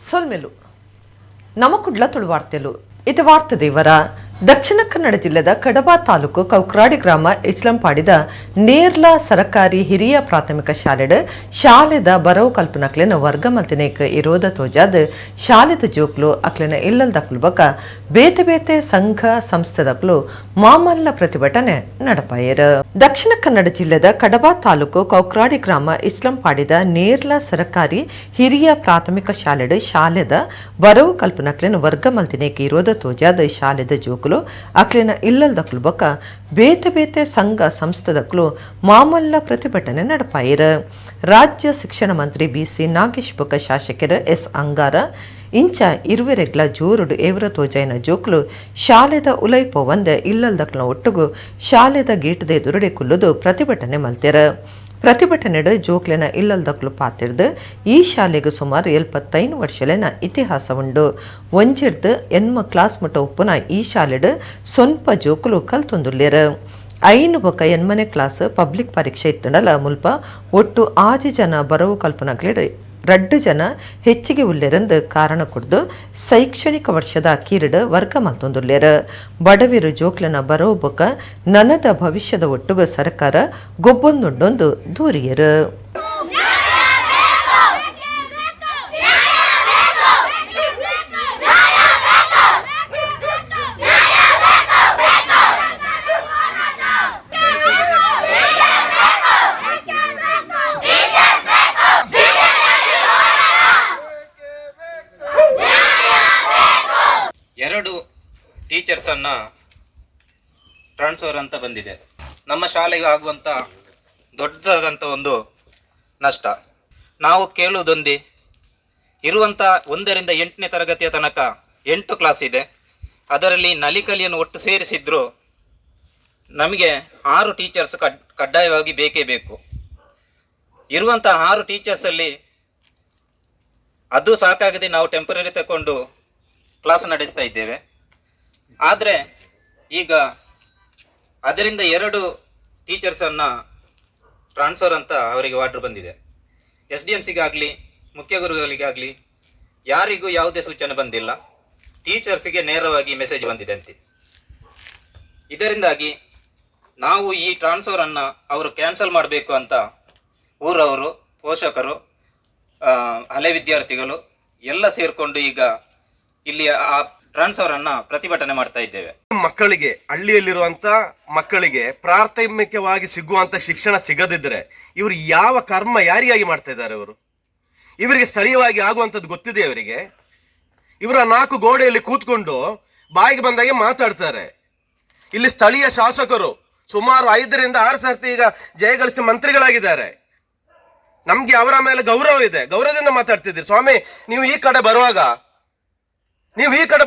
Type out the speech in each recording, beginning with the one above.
ಸೊಲ್ಮೆಲು ನಮಕುಡ್ಲ ತುಳುವಾರ್ತೆಲು. ಇದು ವಾರ್ತೆ ದೇವರ. ದಕ್ಷಿಣ ಕನ್ನಡ ಜಿಲ್ಲೆದ ಕಡಬ ತಾಲೂಕು ಕೌಕ್ರಾಡಿ ಗ್ರಾಮ ಇಚ್ಲಂಪಾಡಿದ ನೇರ್ಲಾ ಸರಕಾರಿ ಹಿರಿಯ ಪ್ರಾಥಮಿಕ ಶಾಲೆಡ್ ಶಾಲೆದ ಬರವು ಕಲ್ಪನಕ್ಲೆನ ವರ್ಗ ಮಲ್ತಿನೇಕ್ ಇರೋದ ತೋಜಾದ್ ಶಾಲೆದ ಜೋಕ್ಲು, ಅಕ್ಲೆನ ಇಲ್ಲಲ್ದಕ್ಲು ಬೊಕ ಬೇತೆ ಬೇತೆ ಸಂಘ ಸಂಸ್ಥೆದಕ್ಲು ಮಾಮಲ್ಲ ಪ್ರತಿಭಟನೆ ನಡಪಾಯೆರ್. ದಕ್ಷಿಣ ಕನ್ನಡ ಜಿಲ್ಲೆದ ಕಡಬ ತಾಲೂಕು ಕೌಕ್ರಾಡಿ ಗ್ರಾಮ ಇಸ್ಲಂಪಾಡಿದ ನೇರ್ಲಾ ಸರಕಾರಿ ಹಿರಿಯ ಪ್ರಾಥಮಿಕ ಶಾಲೆಡ್ ಶಾಲೆದ ಬರವು ಕಲ್ಪನಕ್ಲೆನ ವರ್ಗ ಮಲ್ತಿನೇಕ್ ಇರೋದ ತೋಜಾದ್ ಶಾಲೆದ ಜೋಕುಲು, ಅಕ್ಲೆನ ಇಲ್ಲಲ್ದಕ್ಲು ಬೊಕ ಬೇತೆ ಬೇತೆ ಸಂಘ ಸಂಸ್ಥೆದಕ್ಲು ಮಾಮಲ್ಲ ಪ್ರತಿಭಟನೆ ನಡಪಾಯೆರ್. ರಾಜ್ಯ ಶಿಕ್ಷಣ ಮಂತ್ರಿ ಬಿಸಿ ನಾಗೇಶ್ ಬೊಕ ಶಾಸಕರು ಎಸ್ ಅಂಗಾರ ಇಂಚ ಇರುವೆರೆಗ್ಲ ಜೋರುಡು ಏವ್ರ ತೋಜಾಯಿನ ಜೋಕುಲು ಶಾಲೆದ ಉಲೈ ಪೋವಂದೆ ಇಲ್ಲಲ್ದಕ್ಲ ಒಟ್ಟುಗು ಶಾಲೆದ ಗೇಟ್ದ ಎದುರುಡೆ ಕುಲ್ಲುದು ಪ್ರತಿಭಟನೆ ಮಲ್ತೆರ್. ಪ್ರತಿಭಟನೆಡ್ ಜೋಕ್ಲೆನ ಇಲ್ಲಲ್ದಕ್ಲು ಪಾತೆರ್ದ್, ಈ ಶಾಲೆಗ್ ಸುಮಾರು 75 ವರ್ಷಲೆನ ಇತಿಹಾಸ ಉಂಡು. 1ರ್ದ್ 8 ಕ್ಲಾಸ್ ಮುಟ್ಟ ಉಪ್ಪುನ ಈ ಶಾಲೆಡ್ ಸೊನ್ಪ ಜೋಕುಲು ಕಲ್ತೊಂದುಲ್ಲೆರ್. 5 ಬೊಕ 8ನೇ ಕ್ಲಾಸ್ ಪಬ್ಲಿಕ್ ಪರೀಕ್ಷೆ ಇತ್ತುಂಡಲ ಮುಲ್ಪ ಒಟ್ಟು 6 ಜನ ಬರವು ಕಲ್ಪನಕ್ಲೆಡ್ 2 ಜನ ಹೆಚ್ಚಿಗೆ ಉಲ್ಲೆರೆಂದು ಕಾರಣ ಕೊಡ್ದು ಶೈಕ್ಷಣಿಕ ವರ್ಷದ ಅಕೀರಿಡ್ ವರ್ಗ ಮಲ್ತೊಂದುಲ್ಲೆರ್. ಬಡವಿರು ಜೋಕ್ಲೆನ ಬರವು ಬೊಕ ನನದ ಭವಿಷ್ಯದ ಒಟ್ಟುಗು ಸರ್ಕಾರ ಗೊಬ್ಬೊಂದುಂಡೊಂದು ದೂರಿಯರು. ಎರಡು ಟೀಚರ್ಸನ್ನು ಟ್ರಾನ್ಸ್ಫರ್ ಅಂತ ಬಂದಿದೆ. ನಮ್ಮ ಶಾಲೆಗೆ ಆಗುವಂಥ ದೊಡ್ಡದಾದಂಥ ಒಂದು ನಷ್ಟ. ನಾವು ಕೇಳುವುದೊಂದೇ, ಇರುವಂಥ 1ರಿಂದ 8ನೇ ತರಗತಿಯ ತನಕ 8 ಕ್ಲಾಸ್ ಇದೆ. ಅದರಲ್ಲಿ ನಲಿಕಲಿಯನ್ನು ಒಟ್ಟು ಸೇರಿಸಿದ್ರು ನಮಗೆ 6 ಟೀಚರ್ಸ್ ಕಡ್ಡಾಯವಾಗಿ ಬೇಕೇ ಬೇಕು. ಇರುವಂಥ 6 ಟೀಚರ್ಸಲ್ಲಿ ಅದು ಸಾಕಾಗದೆ ನಾವು ಟೆಂಪರರಿ ತಗೊಂಡು ಕ್ಲಾಸ್ ನಡೆಸ್ತಾ ಇದ್ದೇವೆ. ಆದರೆ ಈಗ ಅದರಿಂದ 2 ಟೀಚರ್ಸನ್ನು ಟ್ರಾನ್ಸ್ಫರ್ ಅಂತ ಅವರಿಗೆ ಆರ್ಡರ್ ಬಂದಿದೆ. ಎಸ್ ಡಿ ಎಮ್ ಸಿಗಾಗಲಿ ಮುಖ್ಯ ಗುರುಗಳಿಗಾಗಲಿ ಯಾರಿಗೂ ಯಾವುದೇ ಸೂಚನೆ ಬಂದಿಲ್ಲ. ಟೀಚರ್ಸಿಗೆ ನೇರವಾಗಿ ಮೆಸೇಜ್ ಬಂದಿದೆ ಅಂತೆ. ಇದರಿಂದಾಗಿ ನಾವು ಈ ಟ್ರಾನ್ಸ್ಫರನ್ನು ಅವರು ಕ್ಯಾನ್ಸಲ್ ಮಾಡಬೇಕು ಅಂತ ಊರವರು, ಪೋಷಕರು, ಹಳೆ ವಿದ್ಯಾರ್ಥಿಗಳು ಎಲ್ಲ ಸೇರಿಕೊಂಡು ಈಗ ಇಲ್ಲಿ ಆ ಟ್ರಾನ್ಸ್ಫರನ್ನು ಪ್ರತಿಭಟನೆ ಮಾಡ್ತಾ ಇದ್ದೇವೆ. ಮಕ್ಕಳಿಗೆ, ಹಳ್ಳಿಯಲ್ಲಿರುವಂತ ಮಕ್ಕಳಿಗೆ ಪ್ರಾಥಮಿಕವಾಗಿ ಸಿಗುವಂತ ಶಿಕ್ಷಣ ಸಿಗದಿದ್ರೆ ಇವರು ಯಾವ ಕರ್ಮ ಯಾರಿಗಾಗಿ ಮಾಡ್ತಾ ಇದ್ದಾರೆ ಇವರು? ಇವರಿಗೆ ಸ್ಥಳೀಯವಾಗಿ ಆಗುವಂಥದ್ದು ಗೊತ್ತಿದೆ ಅವರಿಗೆ. ಇವರ ನಾಲ್ಕು ಗೋಡೆಯಲ್ಲಿ ಕೂತ್ಕೊಂಡು ಬಾಯಿಗೆ ಬಂದಾಗೆ ಮಾತಾಡ್ತಾರೆ. ಇಲ್ಲಿ ಸ್ಥಳೀಯ ಶಾಸಕರು ಸುಮಾರು 5ರಿಂದ 6 ಸರ್ತಿ ಈಗ ಜಯಗಳಿಸಿ ಮಂತ್ರಿಗಳಾಗಿದ್ದಾರೆ. ನಮ್ಗೆ ಅವರ ಮೇಲೆ ಗೌರವ ಇದೆ, ಗೌರವದಿಂದ ಮಾತಾಡ್ತಿದ್ದೀರಿ. ಸ್ವಾಮಿ, ನೀವು ಈ ಕಡೆ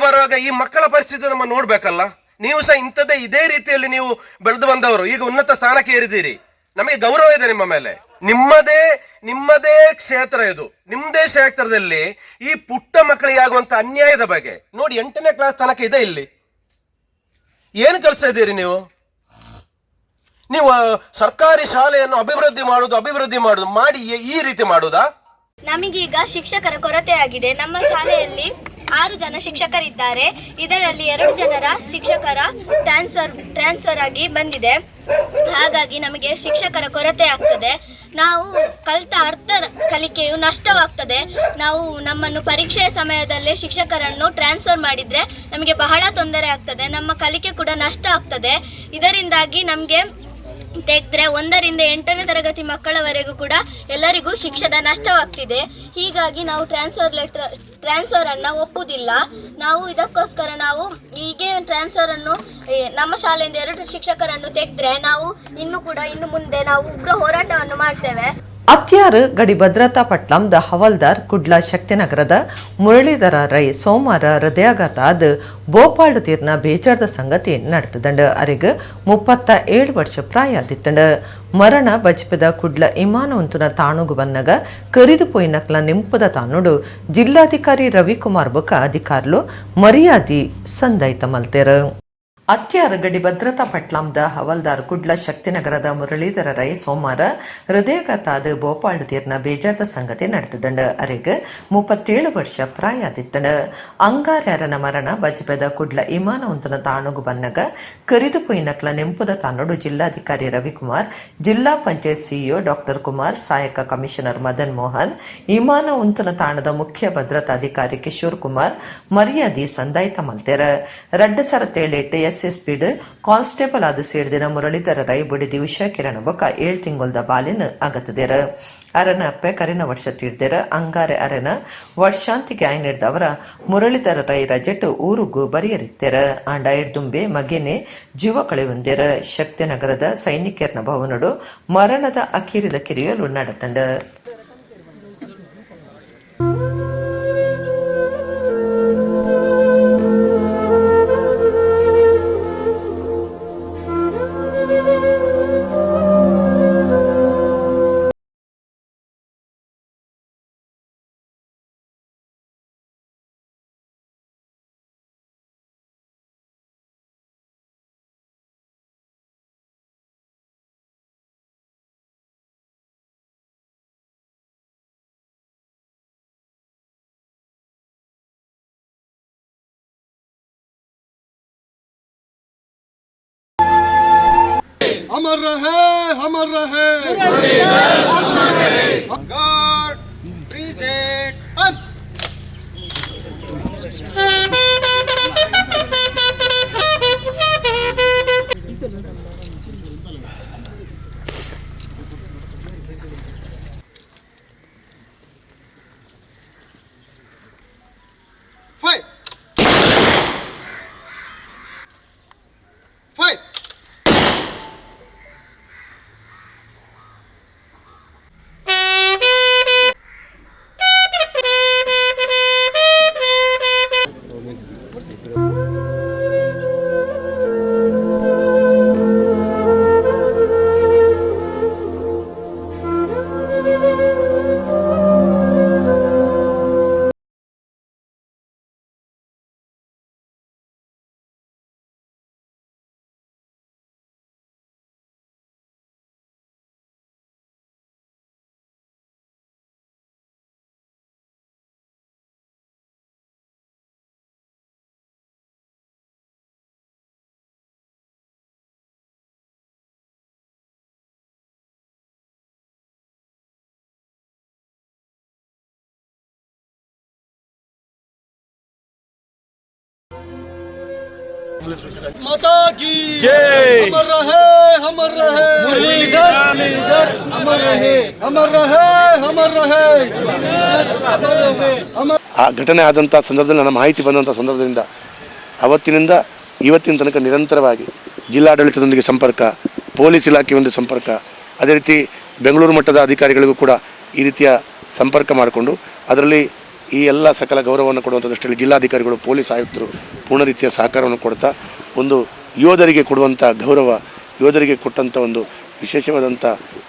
ಬರುವಾಗ ಈ ಮಕ್ಕಳ ಪರಿಸ್ಥಿತಿ ನಮ್ಮ ನೋಡ್ಬೇಕಲ್ಲ. ನೀವು ಸಹ ಇಂಥದ್ದೇ ಇದೇ ರೀತಿಯಲ್ಲಿ ನೀವು ಬೆಳೆದು ಬಂದವರು, ಈಗ ಉನ್ನತ ಸ್ಥಾನಕ್ಕೆ ಏರಿದ್ದೀರಿ. ನಮಗೆ ಗೌರವ ಇದೆ ನಿಮ್ಮ ಮೇಲೆ. ನಿಮ್ಮದೇ ನಿಮ್ಮದೇ ಕ್ಷೇತ್ರ ಇದು. ನಿಮ್ಮದೇ ಕ್ಷೇತ್ರದಲ್ಲಿ ಈ ಪುಟ್ಟ ಮಕ್ಕಳಿಗೆ ಆಗುವಂತ ಅನ್ಯಾಯದ ಬಗ್ಗೆ ನೋಡಿ. 8ನೇ ಕ್ಲಾಸ್ ತನಕ ಇದೆ ಇಲ್ಲಿ. ಏನು ಕಲಿಸ್ತಾ ಇದ್ದೀರಿ ನೀವು? ನೀವು ಸರ್ಕಾರಿ ಶಾಲೆಯನ್ನು ಅಭಿವೃದ್ಧಿ ಮಾಡುದು, ಅಭಿವೃದ್ಧಿ ಮಾಡುದು ಮಾಡಿ ಈ ರೀತಿ ಮಾಡುದಾ? ನಮಗೀಗ ಶಿಕ್ಷಕರ ಕೊರತೆಯಾಗಿದೆ. ನಮ್ಮ ಶಾಲೆಯಲ್ಲಿ 6 ಜನ ಶಿಕ್ಷಕರಿದ್ದಾರೆ. ಇದರಲ್ಲಿ 2 ಜನರ ಶಿಕ್ಷಕರ ಟ್ರಾನ್ಸ್ಫರ್ ಟ್ರಾನ್ಸ್ಫರ್ ಆಗಿ ಬಂದಿದೆ. ಹಾಗಾಗಿ ನಮಗೆ ಶಿಕ್ಷಕರ ಕೊರತೆ ಆಗ್ತದೆ. ನಾವು ಕಲಿತ ಅರ್ಧ ಕಲಿಕೆಯು ನಷ್ಟವಾಗ್ತದೆ. ನಾವು ನಮ್ಮನ್ನು ಪರೀಕ್ಷೆಯ ಸಮಯದಲ್ಲೇ ಶಿಕ್ಷಕರನ್ನು ಟ್ರಾನ್ಸ್ಫರ್ ಮಾಡಿದರೆ ನಮಗೆ ಬಹಳ ತೊಂದರೆ ಆಗ್ತದೆ. ನಮ್ಮ ಕಲಿಕೆ ಕೂಡ ನಷ್ಟ ಆಗ್ತದೆ. ಇದರಿಂದಾಗಿ ನಮಗೆ ತೆಗೆದ್ರೆ 1ರಿಂದ 8ನೇ ತರಗತಿ ಮಕ್ಕಳವರೆಗೂ ಕೂಡ ಎಲ್ಲರಿಗೂ ಶಿಕ್ಷಣ ನಷ್ಟವಾಗ್ತಿದೆ. ಹೀಗಾಗಿ ನಾವು ಟ್ರಾನ್ಸ್ಫರ್ ಲೆಟರ್ ಟ್ರಾನ್ಸ್ಫರನ್ನು ಒಪ್ಪುವುದಿಲ್ಲ ನಾವು. ಇದಕ್ಕೋಸ್ಕರ ನಾವು ಹೀಗೆ ಟ್ರಾನ್ಸ್ಫರನ್ನು ನಮ್ಮ ಶಾಲೆಯಿಂದ 2 ಶಿಕ್ಷಕರನ್ನು ತೆಗೆದ್ರೆ ನಾವು ಇನ್ನು ಕೂಡ ಇನ್ನು ಮುಂದೆ ನಾವು ಉಗ್ರ ಹೋರಾಟವನ್ನು ಮಾಡ್ತೇವೆ. ಅತ್ಯಾರು ಗಡಿ ಭದ್ರತಾ ಪಟ್ಲಂದ ಹವಾಲ್ದಾರ್ ಕುಡ್ಲ ಶಕ್ತಿನಗರದ ಮುರಳೀಧರ ರೈ ಸೋಮವಾರ ಹೃದಯಾಘಾತ ಆದ್ ಭೋಪಾಲ್ಡ್ ತೀರ್ನ ಬೇಜಾರ್ದ ಸಂಗತಿ ನಡೆತದಂಡ. ಅರೆಗ್ 37 ವರ್ಷ ಪ್ರಾಯ ಆದಿತ್ತಂಡ. ಮರಣ ಬಜ್ಪೆದ ಕುಡ್ಲ ಇಮಾನ ಉಂತುನ ತಾಣುಗು ಬನ್ನಗ ಕರಿದು ಪೋಯಿನಕ್ಲ ನಿಂಪದ ತಾನುಡು ಜಿಲ್ಲಾಧಿಕಾರಿ ರವಿಕುಮಾರ್ ಬೊಕ ಅಧಿಕಾರುಲು ಮರ್ಯಾದಿ ಸಂದಾಯ್ತ ಮಲ್ತೆರ್. ಅತ್ಯಾರ ಗಡಿ ಭದ್ರತಾ ಪಟ್ಲಾಂದ ಹವಲ್ದಾರ್ ಕುಡ್ಲ ಶಕ್ತಿನಗರದ ಮುರಳೀಧರ ರೈ ಸೋಮವಾರ ಹೃದಯಾಘಾತಾದ ಭೋಪಾಲ್ ತೀರ್ನ ಬೇಜಾರ್ದ ಸಂಗತಿ ನಡೆದಿದ್ದಂಡ. ಅರೆಗ್ 37 ವರ್ಷ ಪ್ರಾಯಾದಿತ್ತಂಡ. ಅಂಗಾರ್ಯಾರನ ಮರಣ ಬಜಪೆದ ಕುಡ್ಲ ಇಮಾನ ಉಂತನ ತಾಣುಗು ಬನ್ನಗ ಕರಿದು ಪೊಯಿನಕ್ಲ ನೆಂಪುದ ತಾನೋಡು ಜಿಲ್ಲಾಧಿಕಾರಿ ರವಿಕುಮಾರ್, ಜಿಲ್ಲಾ ಪಂಚಾಯತ್ ಸಿಇಒ ಡಾಕ್ಟರ್ ಕುಮಾರ್, ಸಹಾಯಕ ಕಮಿಷನರ್ ಮದನ್ ಮೋಹನ್, ಇಮಾನ ಉಂತನ ತಾಣದ ಮುಖ್ಯ ಭದ್ರತಾಧಿಕಾರಿ Kishore Kumar ಮರ್ಯಾದಿ ಸಂದಾಯ್ತ ಮಲ್ತೆರ. 2007 S S speed constable ಆದ ಸೇರಿದಿನ ಮುರಳೀಧರ ರೈ ಬುಡಿದಿ ಉಷಾ ಕಿರಣ ಬೊಕ್ಕ 7 ತಿಂಗೊಲ್ದ ಬಾಲಿನ ಅಗತದೆರ. ಅರನ ಅಪ್ಪೆ ಕರಿನ ವರ್ಷ ತೀರ್ದೆರ. ಅಂಗಾರೆ ಅರನ ವರ್ಷಾಂತಿಗೆ ಆಯ್ನಿಡ್ದವರ ಮುರಳೀಧರ ರೈ ರಜೆಟ್ ಊರುಗು ಬರಿಯರಿತ್ತೆರ. ಆಂಡ ದುಂಬೆ ಮಗೆನೆ ಜೀವ ಕಳೆವಂದೆರ. ಶಕ್ತಿನಗರದ ಸೈನಿಕರ್ನ ಭವನಡು ಮರಣದ ಅಖೀರಿದ ಕಿರಿಯಲು ನಡೆತಂಡ. अमर रहे, अमर रहे। Guard, present, arms. Five. Five. माता की जय। अमर रहे, अमर रहे। मुरलीधर अमर रहे, अमर रहे, अमर रहे, अमर। ಆ ಘಟನೆ ಆದಂಥ ಸಂದರ್ಭದಲ್ಲಿ ನನ್ನ ಮಾಹಿತಿ ಬಂದಂಥ ಸಂದರ್ಭದಿಂದ ಅವತ್ತಿನಿಂದ ಇವತ್ತಿನ ತನಕ ನಿರಂತರವಾಗಿ ಜಿಲ್ಲಾಡಳಿತದೊಂದಿಗೆ ಸಂಪರ್ಕ, ಪೊಲೀಸ್ ಇಲಾಖೆಯೊಂದಿಗೆ ಸಂಪರ್ಕ, ಅದೇ ರೀತಿ ಬೆಂಗಳೂರು ಮಟ್ಟದ ಅಧಿಕಾರಿಗಳಿಗೂ ಕೂಡ ಈ ರೀತಿಯ ಸಂಪರ್ಕ ಮಾಡಿಕೊಂಡು ಅದರಲ್ಲಿ ಈ ಎಲ್ಲ ಸಕಲ ಗೌರವವನ್ನು ಕೊಡುವಂಥ ದೃಷ್ಟಿಯಲ್ಲಿ ಜಿಲ್ಲಾಧಿಕಾರಿಗಳು, ಪೊಲೀಸ್ ಆಯುಕ್ತರು ಪೂರ್ಣ ರೀತಿಯ ಸಹಕಾರವನ್ನು ಕೊಡ್ತಾ ಒಂದು ಯೋಧರಿಗೆ ಕೊಡುವಂಥ ಗೌರವ, ಯೋಧರಿಗೆ ಕೊಟ್ಟಂಥ ಒಂದು ವಿಶೇಷವಾದಂಥ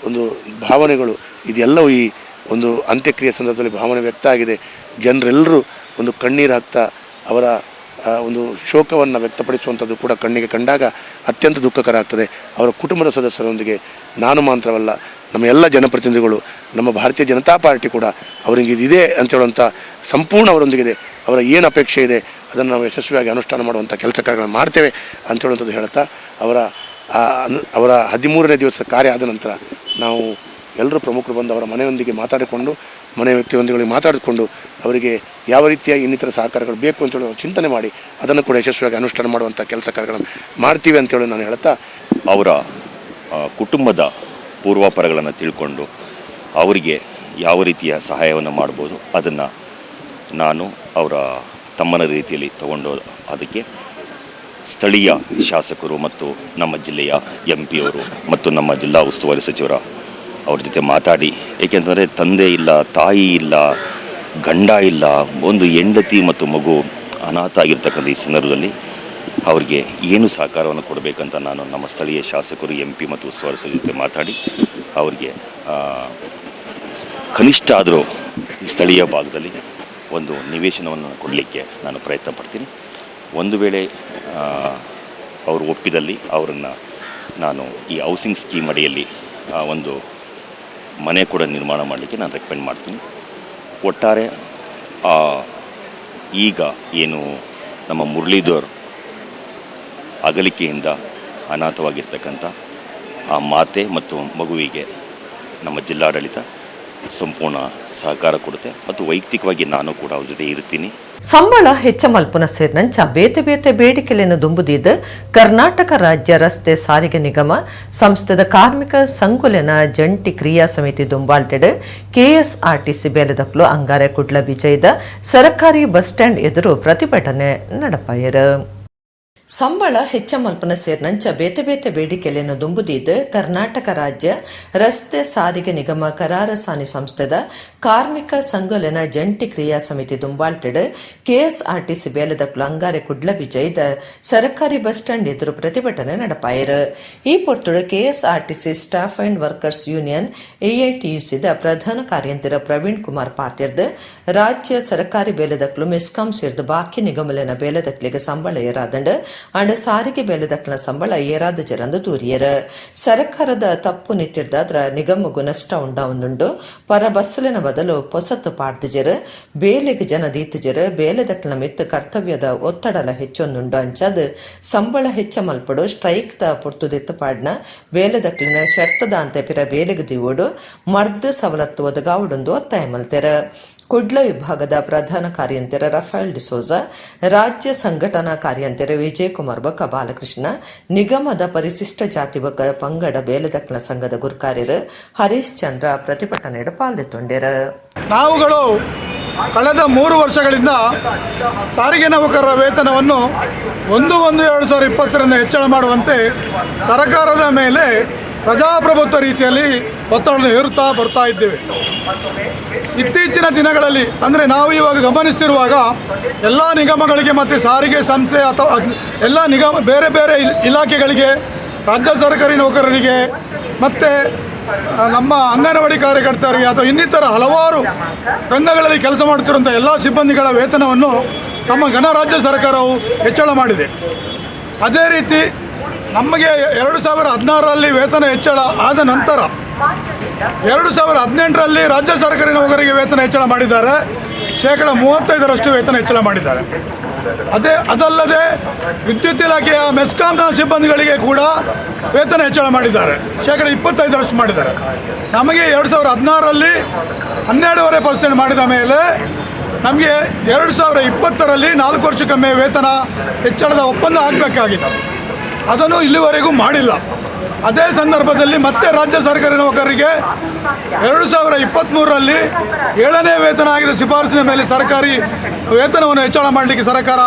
ಒಂದು ಭಾವನೆಗಳು ಇದೆಲ್ಲವೂ ಈ ಒಂದು ಅಂತ್ಯಕ್ರಿಯೆ ಸಂದರ್ಭದಲ್ಲಿ ಭಾವನೆ ವ್ಯಕ್ತ ಆಗಿದೆ. ಜನರೆಲ್ಲರೂ ಒಂದು ಕಣ್ಣೀರು ಹಾಕ್ತಾ ಅವರ ಒಂದು ಶೋಕವನ್ನು ವ್ಯಕ್ತಪಡಿಸುವಂಥದ್ದು ಕೂಡ ಕಣ್ಣಿಗೆ ಕಂಡಾಗ ಅತ್ಯಂತ ದುಃಖಕರ ಆಗ್ತದೆ. ಅವರ ಕುಟುಂಬದ ಸದಸ್ಯರೊಂದಿಗೆ ನಾನು ಮಾತ್ರವಲ್ಲ, ನಮ್ಮ ಎಲ್ಲ ಜನಪ್ರತಿನಿಧಿಗಳು, ನಮ್ಮ ಭಾರತೀಯ ಜನತಾ ಪಾರ್ಟಿ ಕೂಡ ಅವರಿಗೆ ಇದಿದೆ ಅಂತ ಹೇಳುವಂಥ ಸಂಪೂರ್ಣ ಅವರೊಂದಿಗಿದೆ. ಅವರ ಏನು ಅಪೇಕ್ಷೆ ಇದೆ ಅದನ್ನು ನಾವು ಯಶಸ್ವಿಯಾಗಿ ಅನುಷ್ಠಾನ ಮಾಡುವಂಥ ಕೆಲಸ ಕಾರ್ಯಗಳನ್ನು ಮಾಡ್ತೇವೆ ಅಂತ ಹೇಳುವಂಥದ್ದು ಹೇಳ್ತಾ ಅವರ 13ನೇ ದಿವಸದ ಕಾರ್ಯ ಆದ ನಂತರ ನಾವು ಎಲ್ಲರೂ ಪ್ರಮುಖರು ಬಂದು ಅವರ ಮನೆಯೊಂದಿಗೆ ಮಾತಾಡಿಕೊಂಡು, ಮನೆ ವ್ಯಕ್ತಿಯೊಂದಿಗೆ ಮಾತಾಡಿಕೊಂಡು ಅವರಿಗೆ ಯಾವ ರೀತಿಯ ಇನ್ನಿತರ ಸಹಕಾರಗಳು ಬೇಕು ಅಂತೇಳಿ ಚಿಂತನೆ ಮಾಡಿ ಅದನ್ನು ಕೂಡ ಯಶಸ್ವಿಯಾಗಿ ಅನುಷ್ಠಾನ ಮಾಡುವಂಥ ಕೆಲಸ ಕಾರ್ಯಗಳನ್ನು ಮಾಡ್ತೀವಿ ಅಂತೇಳಿ ನಾನು ಹೇಳ್ತಾ, ಅವರ ಕುಟುಂಬದ ಪೂರ್ವಾಪರಗಳನ್ನು ತಿಳ್ಕೊಂಡು ಅವರಿಗೆ ಯಾವ ರೀತಿಯ ಸಹಾಯವನ್ನು ಮಾಡ್ಬೋದು ಅದನ್ನು ನಾನು ಅವರ ತಮ್ಮನ ರೀತಿಯಲ್ಲಿ ತಗೊಂಡು ಅದಕ್ಕೆ ಸ್ಥಳೀಯ ಶಾಸಕರು ಮತ್ತು ನಮ್ಮ ಜಿಲ್ಲೆಯ ಎಂ ಪಿಯವರು ಮತ್ತು ನಮ್ಮ ಜಿಲ್ಲಾ ಉಸ್ತುವಾರಿ ಸಚಿವರ ಅವ್ರ ಜೊತೆ ಮಾತಾಡಿ, ಏಕೆಂತಂದರೆ ತಂದೆ ಇಲ್ಲ, ತಾಯಿ ಇಲ್ಲ, ಗಂಡ ಇಲ್ಲ, ಒಂದು ಹೆಂಡತಿ ಮತ್ತು ಮಗು ಅನಾಥ ಆಗಿರ್ತಕ್ಕಂಥ ಈ ಸಂದರ್ಭದಲ್ಲಿ ಅವ್ರಿಗೆ ಏನು ಸಹಕಾರವನ್ನು ಕೊಡಬೇಕಂತ ನಾನು ನಮ್ಮ ಸ್ಥಳೀಯ ಶಾಸಕರು, ಎಂ ಪಿ ಮತ್ತು ಉಸ್ತುವಾರಿ ಸಚಿವರ ಜೊತೆ ಮಾತಾಡಿ ಅವ್ರಿಗೆ ಕನಿಷ್ಠ ಆದರೂ ಸ್ಥಳೀಯ ಭಾಗದಲ್ಲಿ ಒಂದು ನಿವೇಶನವನ್ನು ಕೊಡಲಿಕ್ಕೆ ನಾನು ಪ್ರಯತ್ನ ಪಡ್ತೀನಿ. ಒಂದು ವೇಳೆ ಅವರು ಒಪ್ಪಿದಲ್ಲಿ ಅವರನ್ನು ನಾನು ಈ ಹೌಸಿಂಗ್ ಸ್ಕೀಮ್ ಅಡಿಯಲ್ಲಿ ಒಂದು ಮನೆ ಕೂಡ ನಿರ್ಮಾಣ ಮಾಡಲಿಕ್ಕೆ ನಾನು ರೆಕಮೆಂಡ್ ಮಾಡ್ತೀನಿ. ಒಟ್ಟಾರೆ ಈಗ ಏನು ನಮ್ಮ ಮುರಳೀಧರ್ ಅಗಲಿಕೆಯಿಂದ ಅನಾಥವಾಗಿರ್ತಕ್ಕಂಥ ಆ ಮಾತೆ ಮತ್ತು ಮಗುವಿಗೆ ನಮ್ಮ ಜಿಲ್ಲಾಡಳಿತ ಸಂಪೂರ್ಣ ಸಹಕಾರ ಕೊಡುತ್ತೆ ಮತ್ತು ವೈಯಕ್ತಿಕವಾಗಿ ನಾನು ಕೂಡ ಅವ್ರ ಜೊತೆ ಇರ್ತೀನಿ. ಸಂಬಳ ಹೆಚ್ಚ ಮಲ್ಪುನ ಸೇರಿನಂಚ ಬೇತೆ ಬೇತೆ ಬೇಡಿಕೆಲೆಯನ್ನು ದುಂಬುದಿದ್ದು ಕರ್ನಾಟಕ ರಾಜ್ಯ ರಸ್ತೆ ಸಾರಿಗೆ ನಿಗಮ ಸಂಸ್ಥೆದ ಕಾರ್ಮಿಕ ಸಂಕುಲನ ಜಂಟಿ ಕ್ರಿಯಾ ಸಮಿತಿ ದುಂಬಾಲ್ಟೆಡ್ ಕೆಎಸ್ಆರ್ಟಿಸಿ ಬೇಲೆದಕ್ಲು ಅಂಗಾರೆ ಕುಡ್ಲ ಬಿಜೈದ ಸರಕಾರಿ ಬಸ್ ಸ್ಟ್ಯಾಂಡ್ ಎದುರು ಪ್ರತಿಭಟನೆ ನಡಪಾಯರು. ಸಂಬಳ ಹೆಚ್ಚ ಮಲ್ಪನ ಸೇರಿನಂಚ ಬೇತೆ ಬೇತೆ ಬೇಡಿಕೆಲೆಯನ್ನು ದುಂಬುದಿದ್ದು ಕರ್ನಾಟಕ ರಾಜ್ಯ ರಸ್ತೆ ಸಾರಿಗೆ ನಿಗಮ ಕರಾರ ಸಾನಿ ಸಂಸ್ಥೆದ ಕಾರ್ಮಿಕ ಸಂಘಲೆನ ಜಂಟಿ ಕ್ರಿಯಾ ಸಮಿತಿ ದುಂಬಾಳ್ತಿಡ್ ಕೆಎಸ್ಆರ್ಟಿಸಿ ಬೇಲೆದಕ್ಲು ಅಂಗಾರೆ ಕುಡ್ಲ ಬಿಜೈದ ಸರಕಾರಿ ಬಸ್ ಸ್ಟ್ಯಾಂಡ್ ಎದುರು ಪ್ರತಿಭಟನೆ ನಡಪಾಯರು. ಈ ಪೊರ್ತುಡು KSRTC staff and workers union ಎಐಟಿಯುಸಿದ ಪ್ರಧಾನ ಕಾರ್ಯಂತಿರ ಪ್ರವೀಣ್ ಕುಮಾರ್ ಪಾತಿರ್ದ್, ರಾಜ್ಯ ಸರಕಾರಿ ಬೇಲೆದಕ್ಲು, ಮೆಸ್ಕಾಂ ಸೇರ್ದು ಬಾಕಿ ನಿಗಮಲೆನ ಬೇಲೆದಕ್ಲಿಗೆ ಸಂಬಳ ಏರಾದಂಡ್, ಅಂಡ ಸಾರಿಗೆ ಬೇಲೆದಕ್ಲಿನ ಸಂಬಳ ಏರಾದ ಜರಂದು ದೂರಿಯರ್. ಸರಕಾರದ ತಪ್ಪು ನಿತ್ತಿರ್ದಾದ್ರ ನಿಗಮಗು ನಷ್ಟ ಉಂಡಾವೊಂದುಂಡು. ಪರ ಬಸ್ಸಲಿನ ಬದಲು ಪೊಸತ್ತು ಪಾಡ್ದಿಜೆರ್, ಬೇಲೆಗ್ ಜನ ದೀತಜೆರ್, ಬೇಲೆದಕ್ಲಿನ ಮಿತ್ತು ಕರ್ತವ್ಯದ ಒತ್ತಡಲ ಹೆಚ್ಚೊಂದುಂಡು. ಅಂಚಾದ್ ಸಂಬಳ ಹೆಚ್ಚ ಮಲ್ಪಡು, ಸ್ಟ್ರೈಕ್ ದ ಪೊರ್ತುದೆತ್ತು ಪಾಡ್ನ ಬೇಲೆದಕ್ಲಿನ ಶರ್ತದಾಂತೆ ಪಿರ ಬೇಲೆಗ್ ದಿವೋಡು, ಮರ್ದ್ ಸವಲತ್ತು ಒದಗಾವೊಡುಂದು ಒತ್ತಾಯ ಮಲ್ತೆರ್. ಕುಡ್ಲ ವಿಭಾಗದ ಪ್ರಧಾನ ಕಾರ್ಯಂತೆರ ರಫೇಲ್ ಡಿಸೋಜಾ, ರಾಜ್ಯ ಸಂಘಟನಾ ಕಾರ್ಯಂತೆರ ವಿಜಯಕುಮಾರ್ ಬೊಕ್ಕ ಬಾಲಕೃಷ್ಣ, ನಿಗಮದ ಪರಿಶಿಷ್ಟ ಜಾತಿ ಬೊಕ್ಕ ಪಂಗಡ ಬೇಲೆದಕ್ಲ ಸಂಘದ ಗುರ್ಕಾರ್ಯರು ಹರೀಶ್ ಚಂದ್ರ ಪ್ರತಿಭಟನೆಡ್ ಪಾಲ್ದೆತ್ತೊಂಡೆರ್. ನಾವುಗಳು ಕಳೆದ 3 ವರ್ಷಗಳಿಂದ ಸಾರಿಗೆ ನೌಕರರ ವೇತನವನ್ನು 1-1-2020ರಿಂದ ಹೆಚ್ಚಳ ಮಾಡುವಂತೆ ಸರ್ಕಾರದ ಮೇಲೆ ಪ್ರಜಾಪ್ರಭುತ್ವ ರೀತಿಯಲ್ಲಿ ಒತ್ತಡ ಹೇರುತ್ತಾ ಬರ್ತಾ ಇದ್ದೇವೆ. ಇತ್ತೀಚಿನ ದಿನಗಳಲ್ಲಿ, ಅಂದರೆ ನಾವು ಇವಾಗ ಗಮನಿಸ್ತಿರುವಾಗ, ಎಲ್ಲ ನಿಗಮಗಳಿಗೆ ಮತ್ತು ಸಾರಿಗೆ ಸಂಸ್ಥೆ ಅಥವಾ ಎಲ್ಲ ನಿಗಮ, ಬೇರೆ ಬೇರೆ ಇಲಾಖೆಗಳಿಗೆ, ರಾಜ್ಯ ಸರ್ಕಾರಿ ನೌಕರರಿಗೆ ಮತ್ತು ನಮ್ಮ ಅಂಗನವಾಡಿ ಕಾರ್ಯಕರ್ತರಿಗೆ ಅಥವಾ ಇನ್ನಿತರ ಹಲವಾರು ರಂಗಗಳಲ್ಲಿ ಕೆಲಸ ಮಾಡುತ್ತಿರುವಂಥ ಎಲ್ಲ ಸಿಬ್ಬಂದಿಗಳ ವೇತನವನ್ನು ನಮ್ಮ ಗಣರಾಜ್ಯ ಸರ್ಕಾರವು ಹೆಚ್ಚಳ ಮಾಡಿದೆ. ಅದೇ ರೀತಿ ನಮಗೆ 2016ರಲ್ಲಿ ವೇತನ ಹೆಚ್ಚಳ ಆದ ನಂತರ 2018ರಲ್ಲಿ ರಾಜ್ಯ ಸರ್ಕಾರಿ ನೌಕರರಿಗೆ ವೇತನ ಹೆಚ್ಚಳ ಮಾಡಿದ್ದಾರೆ. 35%ರಷ್ಟು ವೇತನ ಹೆಚ್ಚಳ ಮಾಡಿದ್ದಾರೆ. ಅದಲ್ಲದೆ ವಿದ್ಯುತ್ ಇಲಾಖೆಯ ಮೆಸ್ಕಾಂನ ಸಿಬ್ಬಂದಿಗಳಿಗೆ ಕೂಡ ವೇತನ ಹೆಚ್ಚಳ ಮಾಡಿದ್ದಾರೆ, 25%ರಷ್ಟು ಮಾಡಿದ್ದಾರೆ. ನಮಗೆ 2016ರಲ್ಲಿ 12.5% ಮಾಡಿದ ಮೇಲೆ ನಮಗೆ 2020ರಲ್ಲಿ 4 ವರ್ಷಕ್ಕೊಮ್ಮೆ ವೇತನ ಹೆಚ್ಚಳದ ಒಪ್ಪಂದ ಆಗಬೇಕಾಗಿತ್ತು. ಅದನ್ನು ಇಲ್ಲಿವರೆಗೂ ಮಾಡಿಲ್ಲ. ಅದೇ ಸಂದರ್ಭದಲ್ಲಿ ಮತ್ತೆ ರಾಜ್ಯ ಸರ್ಕಾರಿ ನೌಕರರಿಗೆ 2023ರಲ್ಲಿ ಏಳನೇ ವೇತನ ಆಯೋಗದ ಶಿಫಾರಸಿನ ಮೇಲೆ ಸರ್ಕಾರಿ ವೇತನವನ್ನು ಹೆಚ್ಚಳ ಮಾಡಲಿಕ್ಕೆ ಸರ್ಕಾರ